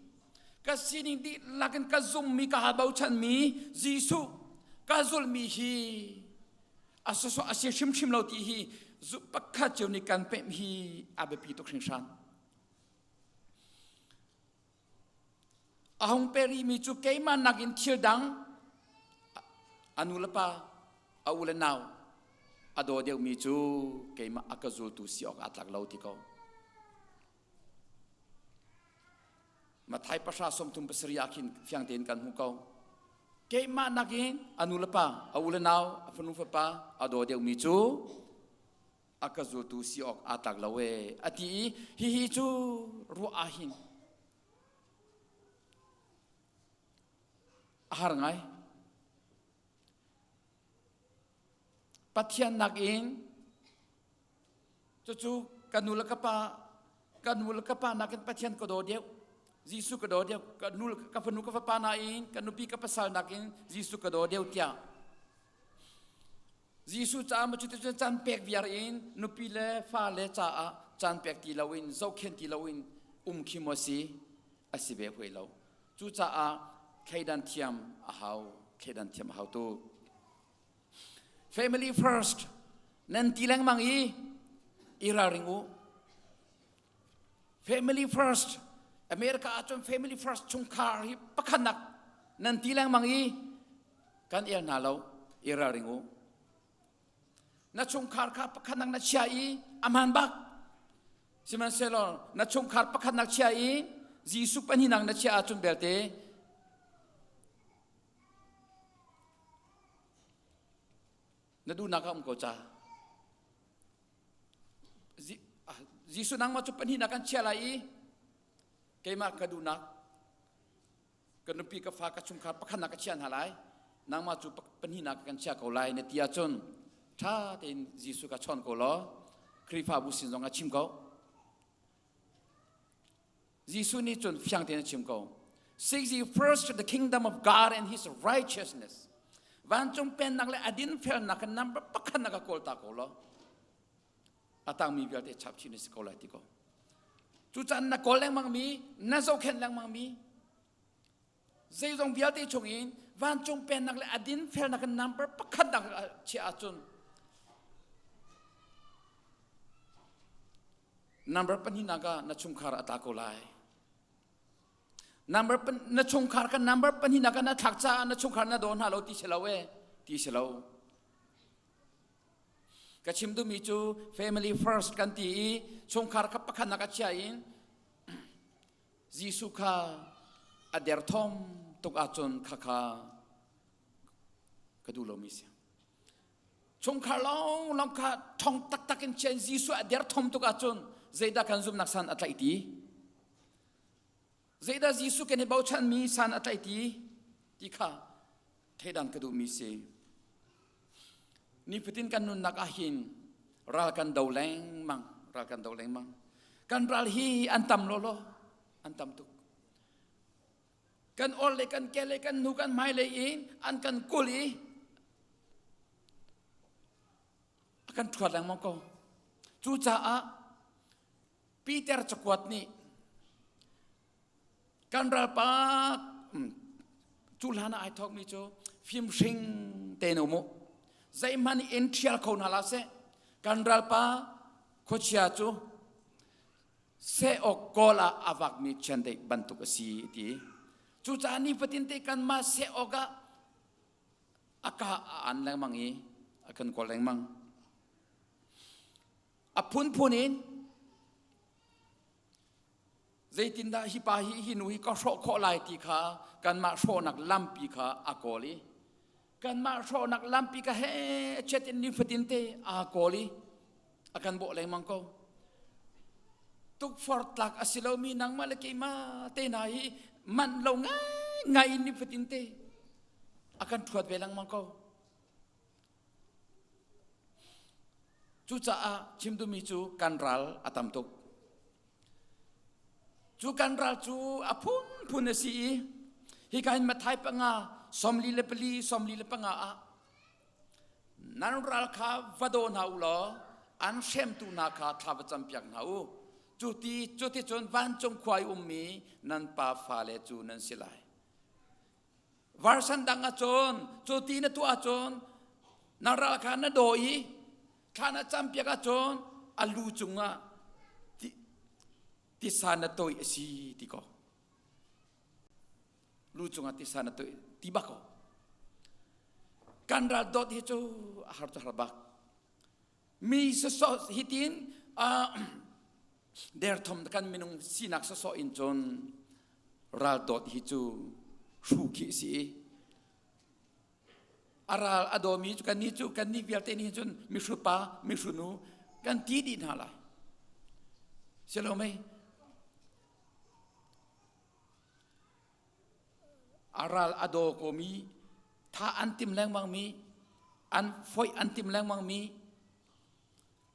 S9: ka sining dihlak in ka zummi ka bochanmi Jesuh ka zulhmi hi a sawsawh a si hrimhrim lo ti hi pakhat cio nih kan pemh hi a biapi tuk hringhran. A hung pe rihmi cu keimah nakin thil dang a nu le pa, a u le nau a daw deuhmi cu keimah a ka zultu si awk aa tlak lo ti ko. Mathai pahra 37 ah khin fiang tein kan hmuh ko. Keimah nakin a nu le pa, a u le nau, a fanu fapa a daw deuhmi cu a ka zultu si awk aa tlak lo ee a ti i hihi cu ruah ah hin a har ngai. Pathian nakin cucu ka nu le ka pa ka nu le ka pa nakin Pathian ka daw deuh Jesuh ka daw deuh ka nu ka fanu ka fapa nain ka nupi ka pasal nakin Jesuh ka daw deuh tiah Jesuh caah maw cuticun caan pek viar in nupi le fale caah caan pek ti loin zohkhenh ti loin um khi maw si a si ve hui lo. Cucaah thleidan thiam a hau, thleidan thiam a hau tu. Family first nan ti lengmang i i ralring u. Family first America ahcun family first chungkhar hi pakhatnak nan ti lengmang i kan el hna lo i ralring u. Na chungkhar kha pakhatnak na chia i a hmaan bak. Sihmanhsehlaw na chungkhar pakhatnak chia i Jesuh pahnihnak na chia ahcun belte na duhnak ah um ko ca. Jesuh nangmah cu pahnihnak kan chia lai i keimah ka duhnak ka nupi ka fa ka chungkhar pakhatnak ka chia hna lai nangmah cu pahnihnak kan chia ko lai na ti ahcun ṭha tein Jesuh ka chawn ko law Khrihfabu sin zong ah chim ko Jesuh nih cun fiang tein a chim ko. Seek ye first the kingdom of God and his righteousness. Vancung pennak le a dinfelnak kan number pakhat na ka kawl ta ko lo. A tangmi vialte chap chin si ko lai ti ko. Cucaah na kawl lengmang mi, na zohkhenh lengmang mi, zeizong vialte chung in vancung pennak le a dinfelnak kan number pakhat nak chiah ahcun Number pahnihnak ah na chungkhar a tla ko lai. Number na chungkhar kan number pahnihnak ah na thlak caah na chungkhar na daw hna lo ti si lo e ti si lo. Ka chim duhmi cu family first kan ti i chungkhar kha pakhatnak a chia in Jesuh kha a derthawm tuk ahcun khakha ka duh lomi si. Chungkhar lawnglawng kha ṭhong taktak in chiah in Jesuh a derthawm tuk ahcun zeidah kan zumhnak san a tlaih ti? Zeidah Jesuh kan i bochanmi san a tlaih ti? Ti kha theidan ka duhmi si. Nifatin kan nunnak ah hin ral kan do lengmang, ral kan do lengmang. Kan ral hi an tam lawlaw, an tam tuk. Kan or le kan ke le kan hnu kan hmai lei in an kan kul i. A kan ṭhuat lengmang ko. Cucaah Peter cakuat nih kan ralpa cu hlan ah ai thawkmi cu fimhring tein um u. Zeihmanh in ṭhial kho hna hlah seh. Kan ralpa khuachia cu seh awk kawl ah a vakmi chiandeih bantuk a si ti. Cucaah nifatin te kanmah seh awk ah a ka a an lengmang i a kan kawl lengmang. A phunphun in zeitindah hi pa hi hi nu hi ka hrawh khawh lai ti kha kanmah hrawhnak lampi kha a kawl i kanmah hrawhnak lampi kha he chet in nifatin te aa kawl i a kan bawh lengmang ko. Tukforh tlak a si lomi nangmah le keimah te hna hi manh lo ngaingai in nifatin te a kan ṭhuat ve lengmang ko. Cucaah chim duhmi cu kan ral a tam tuk. Cu kan ral cu a phunphun a si i hika hin Matthai panga 44 45 ah nan ral kha va daw hna u law an hremtu hna kha thla va campiak hna u. Cu ti cuticun vancung khua i ummi nan pa fale cu nan si lai. Version dang ahcun cu ti na tuah ahcun na ral kha na daw i thla na campiak ahcun a lu cungah tisa na toih a si ti ko. Lu cungah tisa na toih ti bak ko. Kan ral dawt hi cu a har cu har bak. Mi sawsawh hitin derthawm kan minung sinak sawsawh in cun ral dawt hi cu hru khi a si i a ral a dawmi cu kannih cu kannih vialte nih cun mihrupa mihrunu kan ti dih hna lai si lo mei A ral a daw komi, tha an tim lengmangmi, an foih an tim lengmangmi,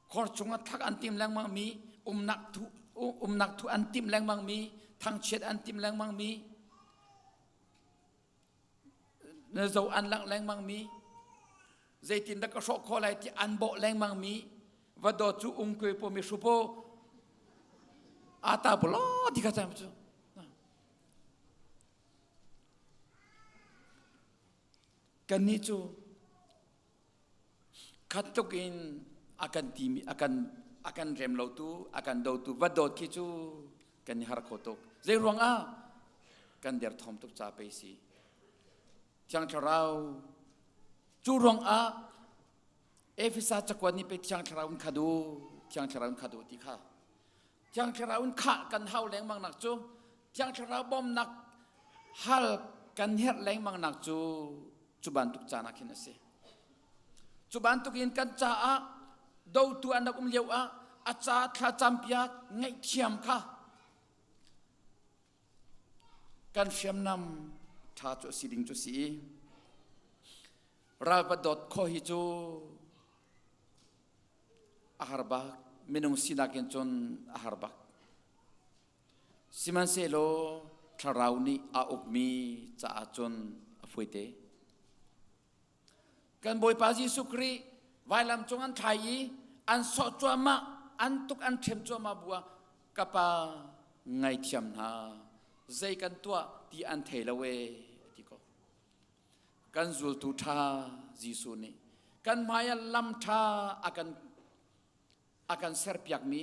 S9: khor chungah thak an tim lengmangmi, umnak thu, umnak thu an tim lengmangmi, thangchiat an tim lengmangmi, na zo an langh lengmangmi, zeitindah ka hrawh khawh lai ti an bawh lengmangmi, va dawt cu ungkui po mi hrupo ata bolo ti kha cam cu Kannih cu khat tuk in a kan timi a kan a kan rem lotu a kan dotu va dawt khi cu kan i har kho tuk. Zei ruang ah kan derthawm tuk ca pei si. Thiang Thlarau cu ruang ah Efesa cakuat nih pei Thiang Thlarau in khat u, Thiang Thlarau in khat u ti kha Thiang Thlarau in khah kan hau lengmang nak cu Thiang Thlarau bawmnak hal kan herh lengmang nak cu cu bantuk caan ah khin a si. Cu bantuk in kan caah dotu an rak um lio ah a ca thlacampiak ngaihthiam kha kan hriamnam ṭha cu a si ding cu si i ral va dawt khawh hi cu A har bak. Minung sinak in cun a har bak. Sihmanhsehlaw thlarau nih a ukmi caah cun a fuite. Kan Bawipa Jesuh Khrih vailam cung an thlai i an sawh cuahmah, an tuk an ṭhem cuahmah bu ah ka pa ngaithiam hna, zei kan tuah ti an thei lo ee a ti ko. Kan zultu ṭha Jesuh nih kan hmai ah lam ṭha a kan a kan serpiakmi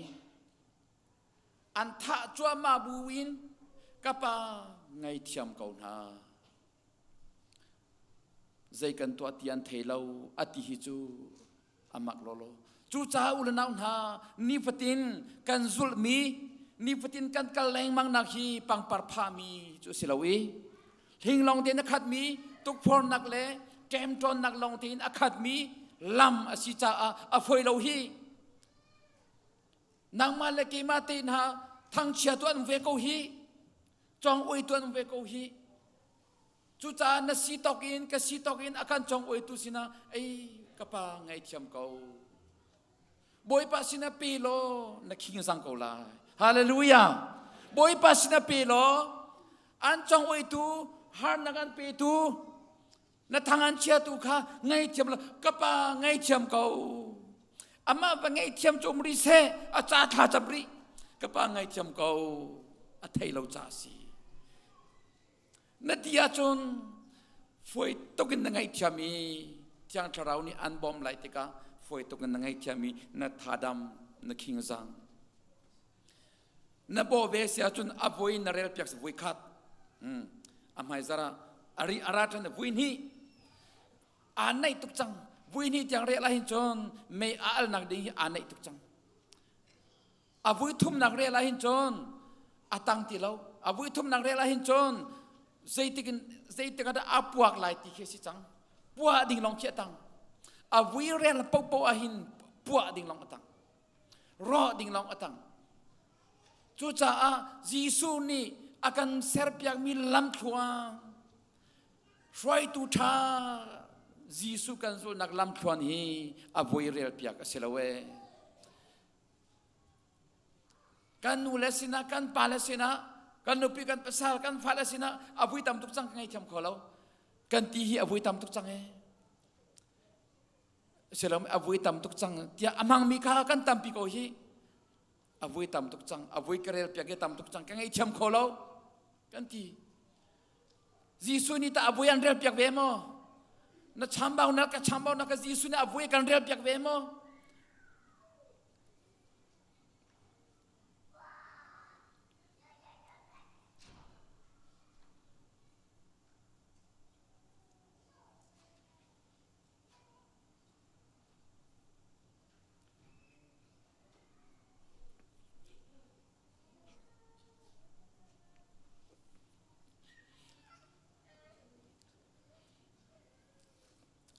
S9: an thah cuahmah bu in ka pa ngaithiam ko hna zei kan tuah ti an thei lo a ti hi cu a mak lawlaw. Cucaah u le nau hna, nifatin kan zulhmi, nifatin kan kal lengmang nak hi pangpar phahmi cu a si lo i hlinglong tein a khatmi tukforhnak le ṭemṭawnnak lawng tein a khatmi lam a si caah a fawi lo hi. Nangmah le keimah te hna thangchia tu an um ve ko hi, cawng ui tu an um ve ko hi. Cucaah na si tawk in ka si tawk in a kan congoitu sinah ei ka pa ngaithiam ko. Bawipa sinah pe law na khing zang ko lai. Hallelujah. Bawipa sinah pe law an congoitu harnak an petu na thang an chiatu kha ngaithiam lo ka pa ngaithiam ko. Amah va ngaihthiam cu um rih seh, a ca thla cap rih. Ka pa ngaihthiam ko, a thei lo ca si. Na ti ahcun fawi tuk in na ngaihthiam i Thiang Thlarau nih an bawm lai tikah fawi tuk in na ngaihthiam i na thadam na khing zang. Na bawh ve si ahcun a voi na rel piak si voi khat. A hmaizar ah a ri a ra ṭhan vui hnih aa naih tuk cang. Vui hnih tiang rel ahhin cun mei a alnak ding hi aa naih tuk cang. A vui thumnak rel ahhin cun a tang ti lo. A vui thumnak rel ahhin cun zeitik in zeitik ah dah a puak lai ti khi a si cang. Puah ding lawng khi a tang. A vui rel paohpaoh ahhin puah ding lawng a tang. Rawh ding lawng a tang. Cucaah Jesuh nih a kan serpiakmi lamthluan hruaitu ṭha Jesuh kan zulhnak lamthluan hi a voi relpiak a si lo ee. Kan nu le sinah, kan pa le sinah, kan nupi, kan pasal, kan fale sinah a vui tam tuk cang ka ngei thiam kho lo. Kan ti hi a vui tam tuk cang ee. Silom a vui tam tuk cang tiah a hmangmi kha kan tampi ko hi. A vui tam tuk cang, a vui ka rel piak i tam tuk cang, ka ngei thiam kho lo. Kan ti. Jesuh nih tah a vui an rel piak ve maw? Na chambau na ka chambau na ka Jesuh nih a vui kan rel piak ve maw?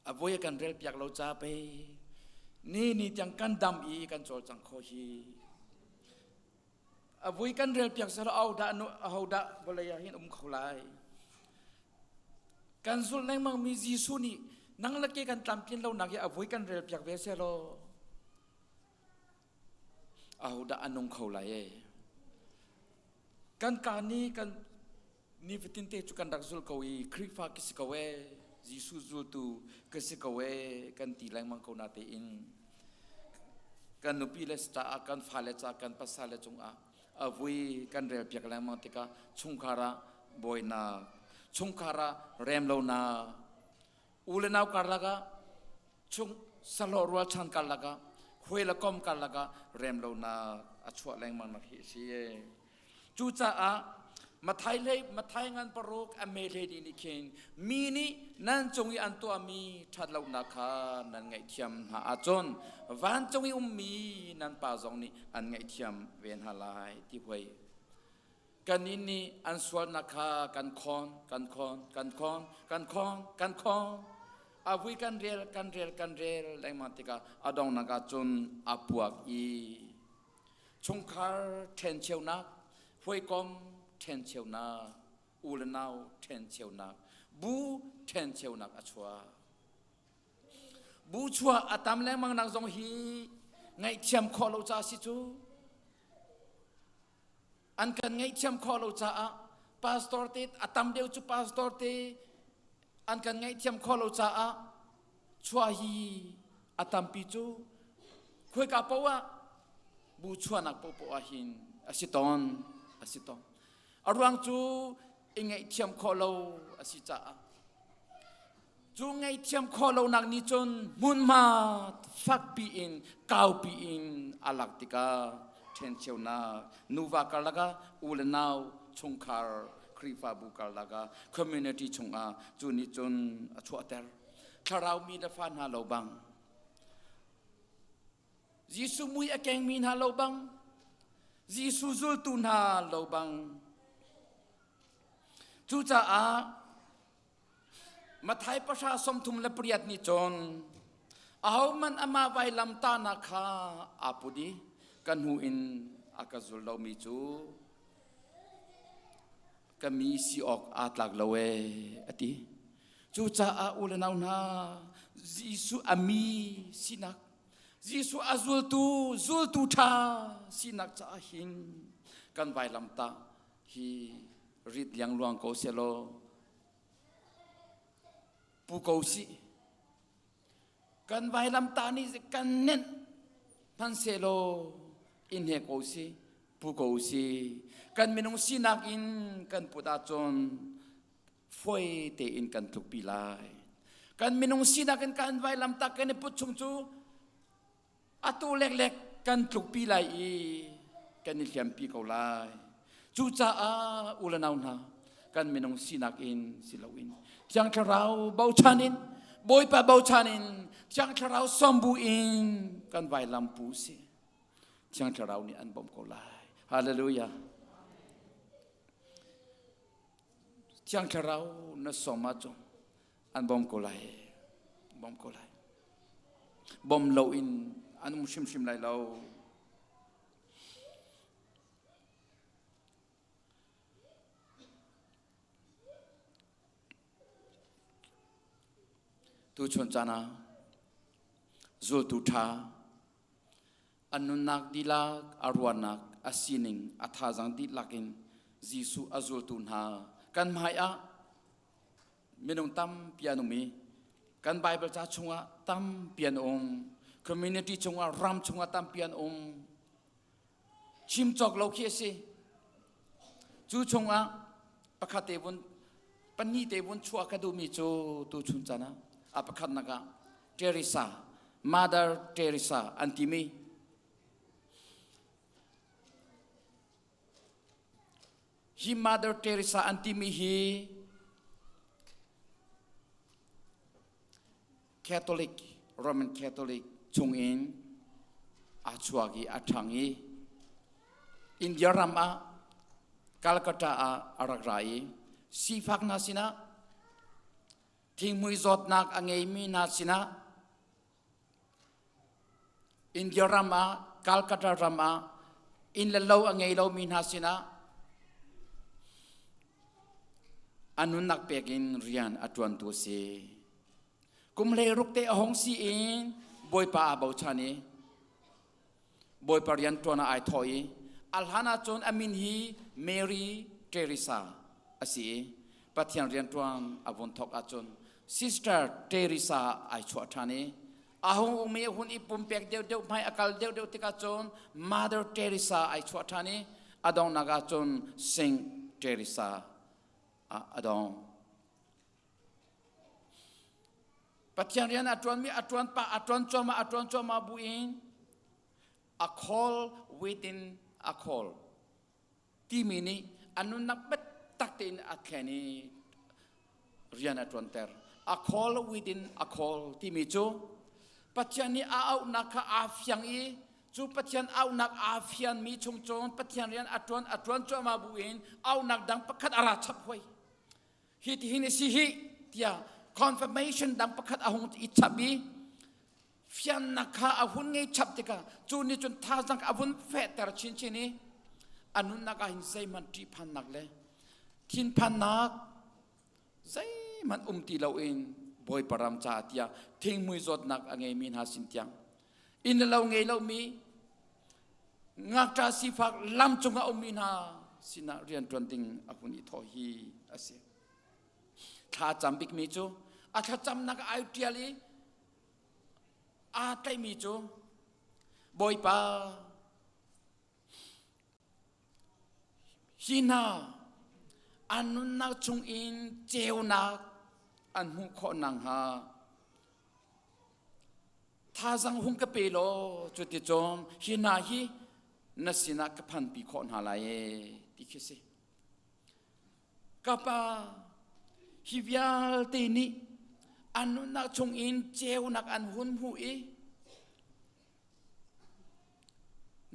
S9: A voi a kan rel piak lo ca pei ni ni tiang kan dam i kan cawlcang kho hi a vui kan rel piak seh law dah aho dah vawlei ah hin um kho lai kan zulh lengmang mi Jesuh nih nang le ke kan tlamtlin lo nak hi a vui kan rel piak ve seh law Ahodah a nung kho lai ee? Kan ka nih kan nifatin te cu kan rak zul ko i Khrihfa ka si ko ee, Jesuh zultu ka si ko ee kan ti lengmang ko na tein kan nupi le caah kan fale caah kan pasal le cungah a vui kan rel piak lengmang tikah chungkhar ah buainak chungkhar ah remlonak u le nau karlak ah chung sahlawh rualchan karlak ah huai le kom karlak ah remlonak a chuah lengmang nak hi a si. Cucaah Mathai hlei Mathai ngan paruk a me hlei ni nih khin mi nih nan cung i an tuahmi ṭhatlonak kha nan ngaihthiam hna ahcun vancung i ummi nan pa zong nih an ngaihthiam ve hna lai ti huai. Kannih nih an sualnak kha kan khawn, kan khawn, kan khawn, kan khawn, kan khawn. A vui kan rel, kan rel, kan rel lengmang tikah a donghnak ah cun a puak i chungkhar ṭhencheunak, hawikom ṭhencheunak, u le nau ṭhencheunak, bu ṭhencheunak a chuak. Bu chuah a tam lengmang nak zong hi ngaihthiam khawh lo ca si cu. An kan ngaihthiam khawh lo caah pastor te a tam deuh cu pastor te an kan ngaihthiam khawh lo caah chuah hi a tampi cu khuaika paoh ah bu chuahnak paohpaoh ah hin a si tawn a si tawn. A ruang cu i ngaihthiam khawh lo a si caah Cu ngaihthiam khawh lonak nih cun hmunhma fakpi in kaupi in a lak tikah ṭhencheunak nuva karlak ah u le nau chungkhar Khrihfabu karlak ah community chungah cu nih cun a chuahter. Thlarau mi le fa hna lo bang Jesuh mui a kengmi hna lo bang Jesuh zultu hna lo bang cucaah Matthai pahra 38 nih cun ahohmanh amah vailam tahnak kha aa put i ka hnu in a ka zul lomi cu ka mi si awk aa tlak lo ee a ti. Cucaah u le nau hna Jesuh a mi sinak Jesuh a zultu zultu ṭha sinak caah hin kan vailamtah hi rit liangluang ko selaw pu ko sih. Kan vailamtah nih kan nenh. Hmanhsehlaw i hnek ko si, pu ko si. Kan minung sinak in kan put ahcun foi tein kan tlukpi lai. Kan minung sinak in kan vailamtak kan i put chung cu atu leklek kan tlukpi lai i kan i hliampi ko lai. Cucaah u le nau hna, kan minung sinak in si loin Thiang Thlarau bochan in Bawipa bochan in Thiang Thlarau sawmbu in kan vailam pu si. Thiang Thlarau nih an bawmh ko lai. Hallelujah. Thiang Thlarau na sawm ahcun an bawm ko lai. Bawm ko lai. Bawm loin an um hrimhrim lai lo. Tuchun caan ah zultu ṭha an nunnak dihlak a ruahnak a sining a thazaang dihlak in Jesuh a zultu hna kan hmai ah minung tampi an um i kan Bible ca chungah tampi an um community chungah ram chungah tampi an um chim cawk lo khi a si cu chungah pakhat te vun pahnih te vun chuah ka duhmi cu tu chun caan ah a pakhatnak ah Teresa Mother Teresa an timi hi Mother Teresa an timi hi Catholic Roman Catholic chungin aa chuak i a ṭhang i India ram ah Calcutta ah a rak ra i sifak hna sinah thinghmui zawtnak a ngeimi hna sinah India ram ah Calcutta ram ah inn le lo a ngei lomi hna sinah a nunnak pek in rian a ṭuantu a si. Kum hleiruk te a hung si in Bawipa aa bochan i Bawipa rian ṭuan ah ai thawh i a hlan ah cun a min hi Mary Teresa a si i Pathian rian ṭuan a vun thawk ahcun Sister Teresa ai chuah ṭhan i a hung um i hun i pumpek deuhdeuh hmai a kal deuhdeuh tikah cun Mother Teresa ai chuah ṭhan i a donghnak ah cun Saint Teresa ah a dong. Pathian rian a ṭuanmi a ṭuan pah a ṭuan cuahmah a ṭuan cuahmah bu in a call within a call timi nih a nunnak biatak tein a thlen i rian a ṭuanter. A call within a call timi cu Pathian nih a auhnak kha aa fiang i cu Pathian auhnak aa fianmi chung cun Pathian rian a ṭuan a ṭuan cuahmah bu in auhnak dang pakhat a ra chap hoi. Hi ti hin a si hi tiah confirmation dang pakhat a hung i chap i fiannak kha a hun ngei chap tikah cu nih cun thazaang a vun fehter chinchin i a nunnak ah hin zeihmanh ṭihphannak le thinphannak zeihmanh um ti loin Bawipa ram caah tiah thinghmui zawtnak a ngeimi hna sin tiang inn le lo ngei lomi ngakṭah sifak lam cungah ummi hna sinah rianṭuan ding a hun i thawh hi a si. Thla cam bikmi cu a thlacamnak ai ṭial i aa tlaihmi cu Bawipa hi hna an nunnak chungin ceunak an hmuh khawh nakhnga thazang hung ka pe law cuticun hi hna hi na sinah ka phanpi khawh hna lai ee ti khi si. Ka pa, hi vialte nih an nunnak chungin ceunak an hun hmuh i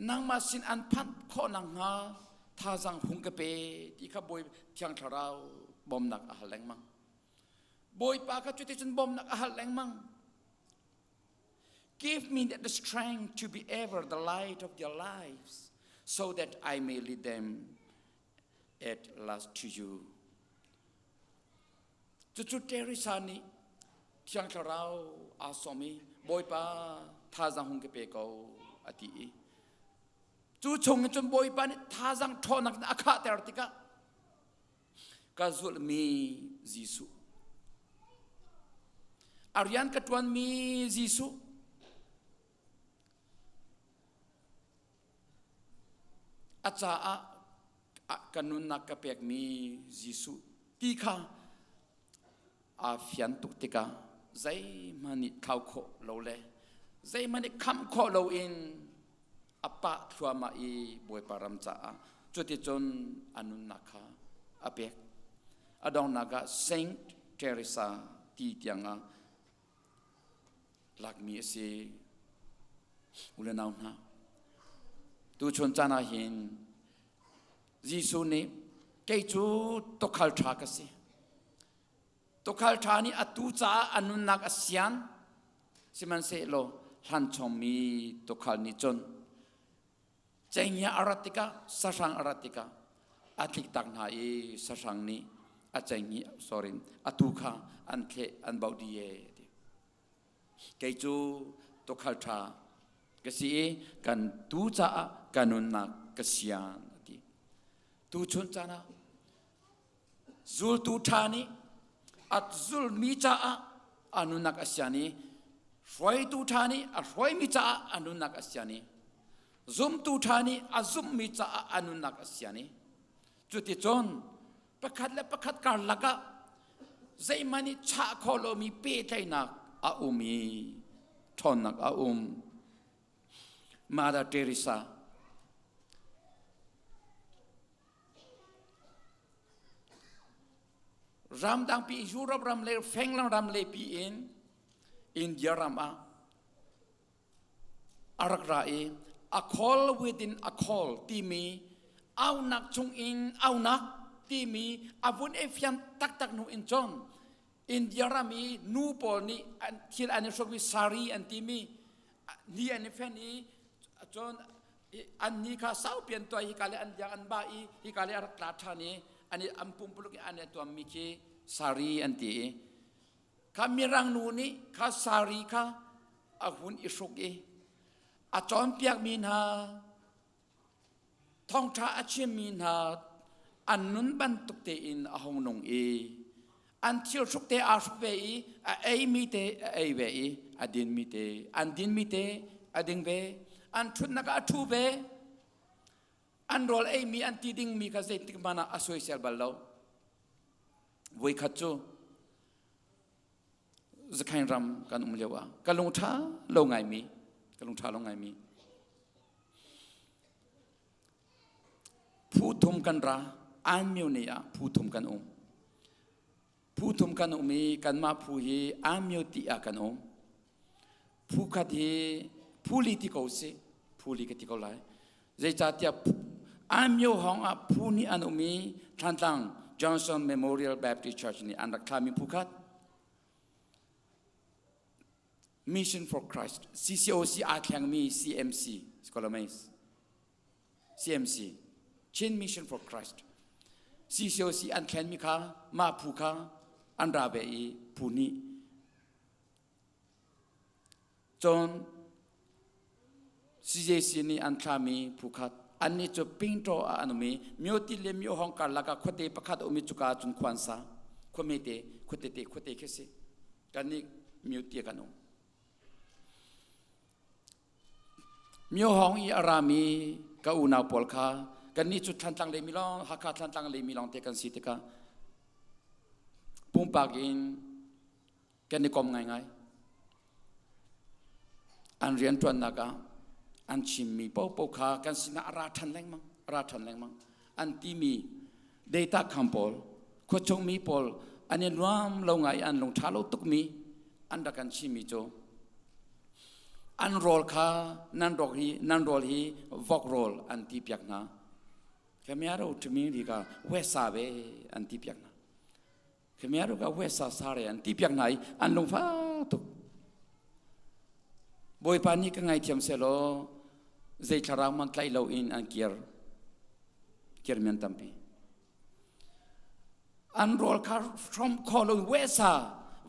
S9: nangmah sin an phanh khawh nakhnga thazang hung ka pe ti kha Bawi Thiang Thlarau bawmnak a hal lengmang. Bawipa kha cuticun bawmnak a hal lengmang. Give me the strength to be ever the light of their lives so that I may lead them at last to you. Cucu Teresa nih Thiang Thlarau aa sawm i Bawipa thazaang hung ka pe ko a ti i cu chung in cun Bawipa nih thazaang ṭhawnnak in a khahter tikah ka zulhmi Jesuh a rian ka ṭuanmi Jesuh. A caah ka nunnak ka pekmi Jesuh ti kha aa fian tuk tikah zeihmanh nih thlau khawh lo le zeihmanh nih khamh khawh loin a pah thluahmah i Bawipa ram caah cuticun a nunnak kha a pek. A donghnak ah Saint Teresa ti tiangah lakmi a si. U le nau hna, tuchun caan ah hin Jesuh nih kei cu tukhal ṭha ka si. Tukhal ṭha nih a tu caah a nunnak a sian. Sihmanhsehlaw hlanchawmmi tukhal nih cun cenghngia a rat tikah sahrang a rat tikah a tliktak hna i sahrang nih a cenghngia sorry a tu kha an thleh an bauh dih ee ti. Kei cu tukhal ṭha ka si i kan tu caah ka nunnak ka sian a ti. Tuchun caan ah zultu ṭha nih a zulmi caah a nunnak a sian i hruaitu ṭha nih a hruaimi caah a nunnak a sian i zumtu ṭha nih a zumhmi caah a nunnak a sian i cuticun pakhat le pakhat karlak ah zeihmanh nih chah khawh lomi pehtlaihnak a um i ṭhawnnak a um. Mother Teresa ramdangpi Europe ram le Fenglang ram le pi in India ram ah a rak ra i a call within a call timi aunak chungin aunak timi a vun i fian taktak hnu in cun India ram i nu pawl nih thil an i hrukmi sari an timi ni an i fen i cun an ni kha saupi an tuah i hika le an liang an ba i hika le a rak tla ṭhan i an i an pumpuluk i an i tuammi khi sari an ti i Kha mirang nu nih kha sari kha a hun i hruk i a cawnpiakmi hna thawngṭha a chimmi hna an nun bantuk tein a hung nung i an thil hruk te aa hruk ve i a eimi te a ei ve i a dinmi te an dinmi te a ding ve an ṭhutnak ah a ṭhu ve an rawl eimi an ti dingmi kha zeitik hmanh ah a soisel bal lo Voikhat cu Zakhain ram kan um lio ah ka lung ṭha lo ngaimi ka lung ṭha lo ngaimi phu thum kan ra an myo ne ah phu thum kan um phu thum kan um i kanmah phu hi an myo ti ah kan um phu khat hi phu li ti ko si phu li ka ti ko lai Zeicahtiah Amyo hawng ah phu nih an um i Thlantlang Johnson Memorial Baptist Church nih an rak thlami phu khat Mission for Christ CCOC aa thlengmi CMC Scholomais CMC Chin Mission for Christ CCOC an thlenmi kha mah phu kha an ra ve i phu nih Cun CJC nih an thlami phu khat annih cu Pingtaw ah an um i Myoti le Myohong karlak ah khuate pakhat a um i cuka ah cun khua an sa. Khua hmete, khuatete, khuate khi si. Kannih Myoti ah kan um. Myohong i a rami ka unau pawl kha kannih cu Thlantlang lei mi lawng, Hakha Thlantlang lei mi lawng te kan si tikah pumpak in kan i kom ngaingai. An rianṭuannak ah an chimmi paohpaoh kha kan sinah a ra ṭhan lengmang, a ra ṭhan lengmang. An timi data kham pawl, khuachungmi pawl an i nuam lo ngai i an lungṭha lo tukmi an rak kan chimmi cu an rawl kha nan rawl hi nan rawl hi vok rawl an ti piak hna. Kamiaro ṭhimi ri ka wesa ve an ti piak hna. Khmer ka wesa sare an ti piak hna i an lungfa tuk. Bawipa nih ka ngaithiam selaw zei thlarau man tlaih lo in an kir kir men tampi. An rawl kha hrom kho lo wesa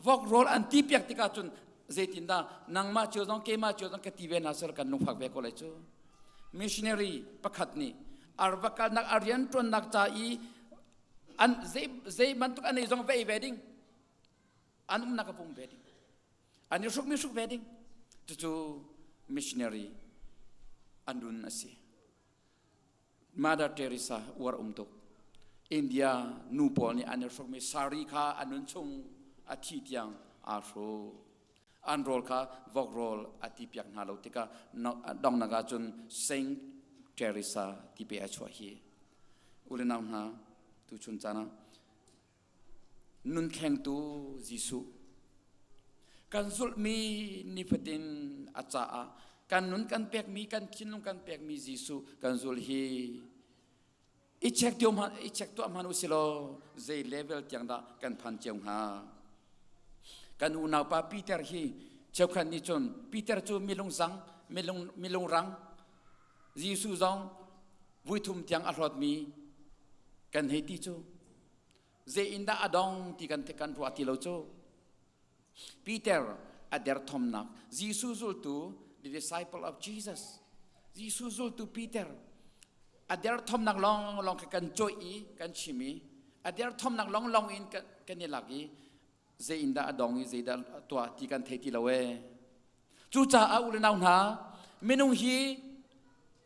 S9: vok rawl an ti piak tikah cun zeitindah nangmah cio zong keimah cio zong ka ti ve na sel kan lungfak ve ko lai cu. Missionary pakhat nih arva kalnak a rian ṭuannak ca i an zei zei bantuk an ei zong va ei ve ding an umnak a pum ve ding an i hruk mi hruk ve ding cucu missionary an run a si. Mother Teresa uar um tuk. India nu pawl nih an i hrukmi sari kha a nun chung a thi tiang aa hru. An rawl kha vok rawl a ti piak hna lo tikah dongnak ah cun Saint Teresa ti pe a chuah hi. Ule nau hna tuchun caan ah nun thlengtu Jesuh kan zulhmi nifatin a caah kan nun kan pekmi kan thinlung kan pekmi Jesuh kan zulh hi i check tiu hman i check tuah hman usilaw zei level tiang dah kan phan cio hnga kan unau pa Peter hi cheukhat nih cun Peter cu milung zang milung milung rang Jesuh zong vuithum tiang a hlawtmi kan hei ti cu zei in dah a dong ti kan kan ruah ti lo cu Peter a derthawmnak Jesuh zultu the disciple of Jesus Jesuh zultu Peter a derthawmnak lawng lawng kha kan cawih i kan chim i a derthawmnak lawng lawng in kan, kan i lak i zei in dah a dong i zei dah tuah ti kan thei ti lo ee cucaah u le nau hna minung hi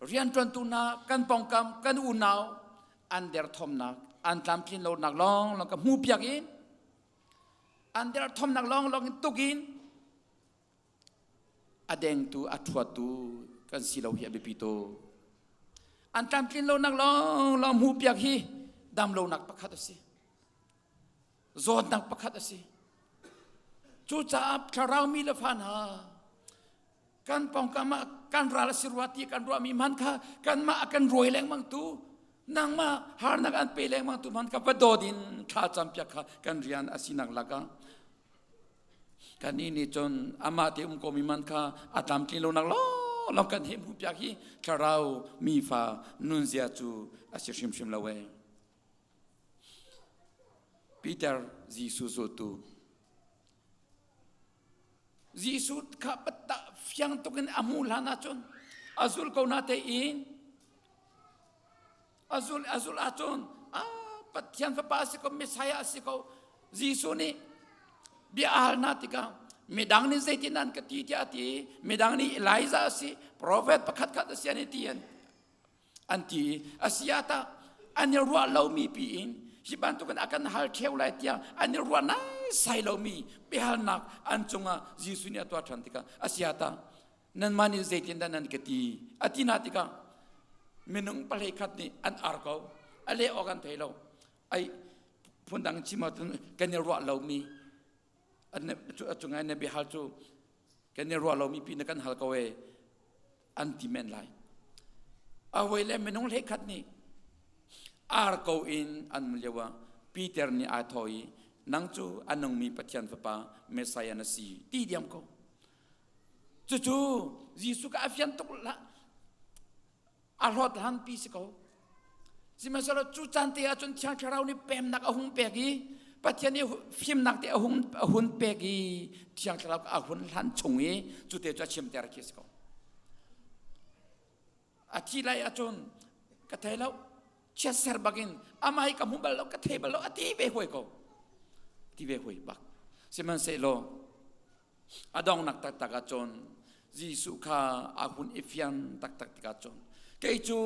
S9: rianṭuantu hna kan pawngkam kan unau an derthawmnak an tlamtlin lonak lawng lawng ka hmu piak in an derthawmnak lawng lawng in tuk in a dengtu a ṭhuatu kan si lo hi a biapi tu an tlamtlin lonak lawng lawng hmuh piak hi dam lonak pakhat a si zawtnak pakhat a si cucaah thlarau mi le fa hna kan pawngkam ah kan ral a si rua ti kan ruahmi hman kha kanmah a kan ruai lengmang tu nangmah harnak an pe lengmang tu hman kha va dawt in thla campiak kha kan rian a sinak lakah Kannih nih cun amah te um komi man kha a tlamtlin lonak lawnglawng kan heh hmuhpiak hi thlarau mifa nunzia cu a si hrimhrim lo ee. Peter Jesuh zultu Jesuh kha patta fiang tuk in a hmuh hlan ahcun a zul ko na te in A zul a zulh ahcun ah Pathian fapa a si ko Messiah a si ko Jesuh nih bia a hal hna tikah midang nih zeitin an ka ti tiah a ti midang nih Elijah a si prophet pakhat khat a si an i ti an an ti a si ah tah an i ruah lomi pi in hi bantukin a kan hal ṭheo lai tiah an i ruah naisai lomi biahalnak an cungah Jesuh nih a tuah ṭhan tikah a si ah tah nanmah nih zeitindah nan ka ti a ti hna tikah minung pahlei khat nih an ar ko a leh awk an thei lo ai phundang chim ahcun kan i ruah lomi a cungai na biahal cu kan i ruah lomi pi na kan hal ko e an ti men lai a hawi le minung hlei khat nih ar ko in an mu lio ah Peter nih aa thaw i nang cu a nungmi Pathian fapa Messiah na si ti diam ko Cucu Jesuh ka a fian tuk lah a hlawt hlan pi si ko. Sihmanhsehlaw cu caan te ahcun Thiang Thlarau nih pemnak a hung pek i Pathian nih fimnak te a hung a hun pek i Thiang Thlarau a hun hlan chung i cu te cu a chimter khi si ko. A thi lai ahcun ka thei lo chiatser bakin amah hi ka hmu bal lo ka thei bal lo a ti ve huai ko ti ve huai bak sihmanhsehlaw A donghnak taktak ahcun Jesuh kha a hun i fian taktak tikah cun kei cu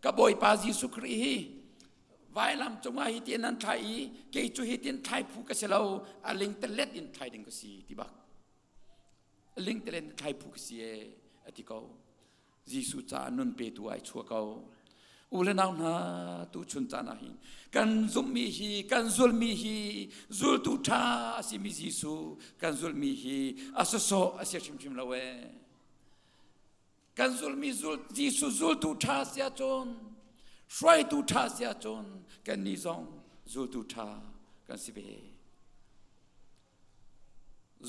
S9: ka Bawipa Jesuh Khrih hi vailam cungah hi tin an thlai i kei cu hi tin thlai phu ka si lo a lingtelet in thlai ding ka si ti bak a lingtelet in thlai phu ka si e a ti ko Jesuh caah nun petu ai chuah ko. U le nau hna tuchun caan ah hin kan zumhmi hi kan zulmi hi zultu ṭha a simi Jesuh kan zulmi hi a sawsawh a si hrimhrim lo ee. Kan zulmi zul Jesuh zultu ṭha si ahcun hruaitu ṭha si ahcun kannih zong zultu ṭha kan si ve.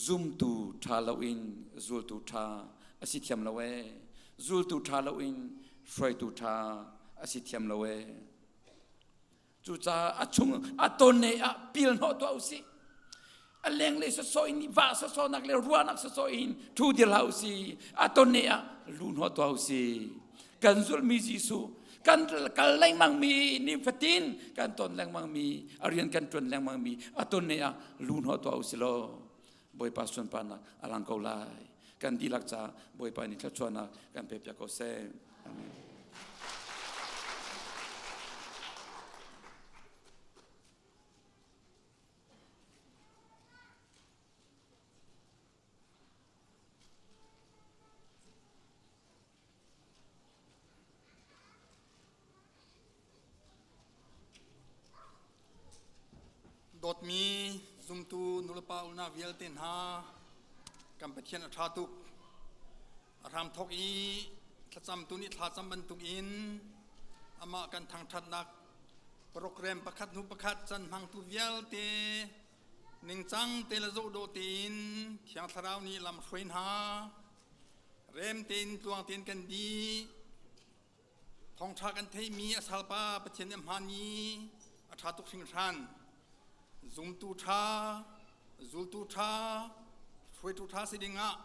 S9: Zumtu ṭha loin zultu ṭha a si thiam lo ee. Zultu ṭha loin hruaitu ṭha a si thiam lo ee. Cucaah a chung a tonne ah pil hnawh tuah usih. A lenglei sawsawh in vah sawsawhnak le ruahnak sawsawh in ṭhu dir hlah usih. A tonne ah lu hnawh tuah usih. Kan zulhmi Jesuh kan kal lengmang mi nifatin kan ton lengmang mi a rian kan ṭuan lengmang mi a ton ne ah lu hnawh tuah u si law Bawipa sunparnak a lang ko lai kan dihlak ca Bawipa nih thluachuahnak kan pe piak ko seh. Amen.
S1: Dawtmi zumtu nulepa unau vialte hna, kan Pathian a ṭha tuk. A hramthawk i thlacamtu nih thlacam bantukin amah kan thangṭhatnak program pakhat hnu pakhat can hmangtu vialte ningcang te le zohdawh tein Thiang Thlarau nih lam hruai hna. Rem tein tluang tein kan dih. Thawngṭha kan theihmi a salpa Pathian nih a hmaan i a ṭha tuk hringhran. Zumtu ṭha, zultu ṭha, hruaitu ṭha si dingah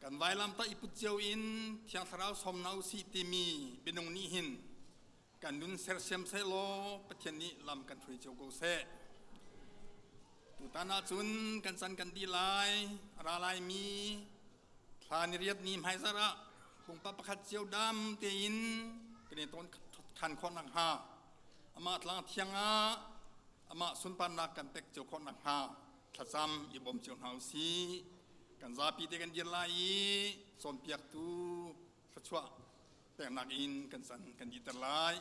S1: kan vailamtah i put cio in Thiang Thlarau sawm hna usih timi bianung nih hin kan nun sersiam sehlaw Pathian nih lam kan hruai cio ko seh. Tutan ahcun kan can kan dih lai, a ra laimi Thla ni riat ni hmaizarh ah pumpak pakhat cio dam tein kan i tawn ṭhan khawh nakhnga amah tlang thiang ah amah sunparnak kan pek cio khawh nakhnga thlacam i bawm cio hna u sih. Kan zapi te kan dir lai i cawnpiaktu thluachuah peknak in kan can kan dihter lai.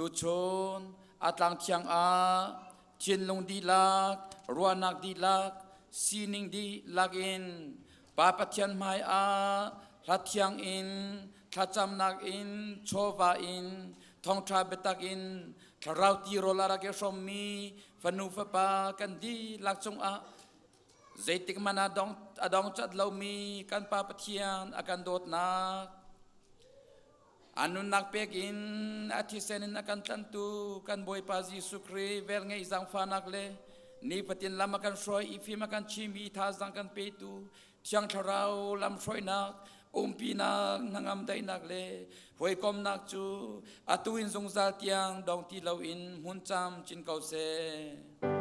S9: Tuchun a tlang thiang ah thinlung dihlak, ruahnak dihlak, sining dihlak in Pa Pathian hmai ah hla thiang in thlacamnak in chawva in thawngṭha biatak in thlarau tirawl a rak i hrawmmi fanu fapa kan dihlak cungah zeitik hmanh ah a dong cat lomi kan Pa Pathian a kan dawtnak a nunnak pek in a thisen in a kan tlanhtu kan Bawipa Jesuh Khrih velngeih zaangfahnak le nifatin lam a kan hruai i fim a kan chim i thazaang kan petu Thiang Thlarau lamhruainak, umpinak, hnangam daihnak le hawikomnak cu atu in zungzal tiang dong ti loin hmun camcin ko seh.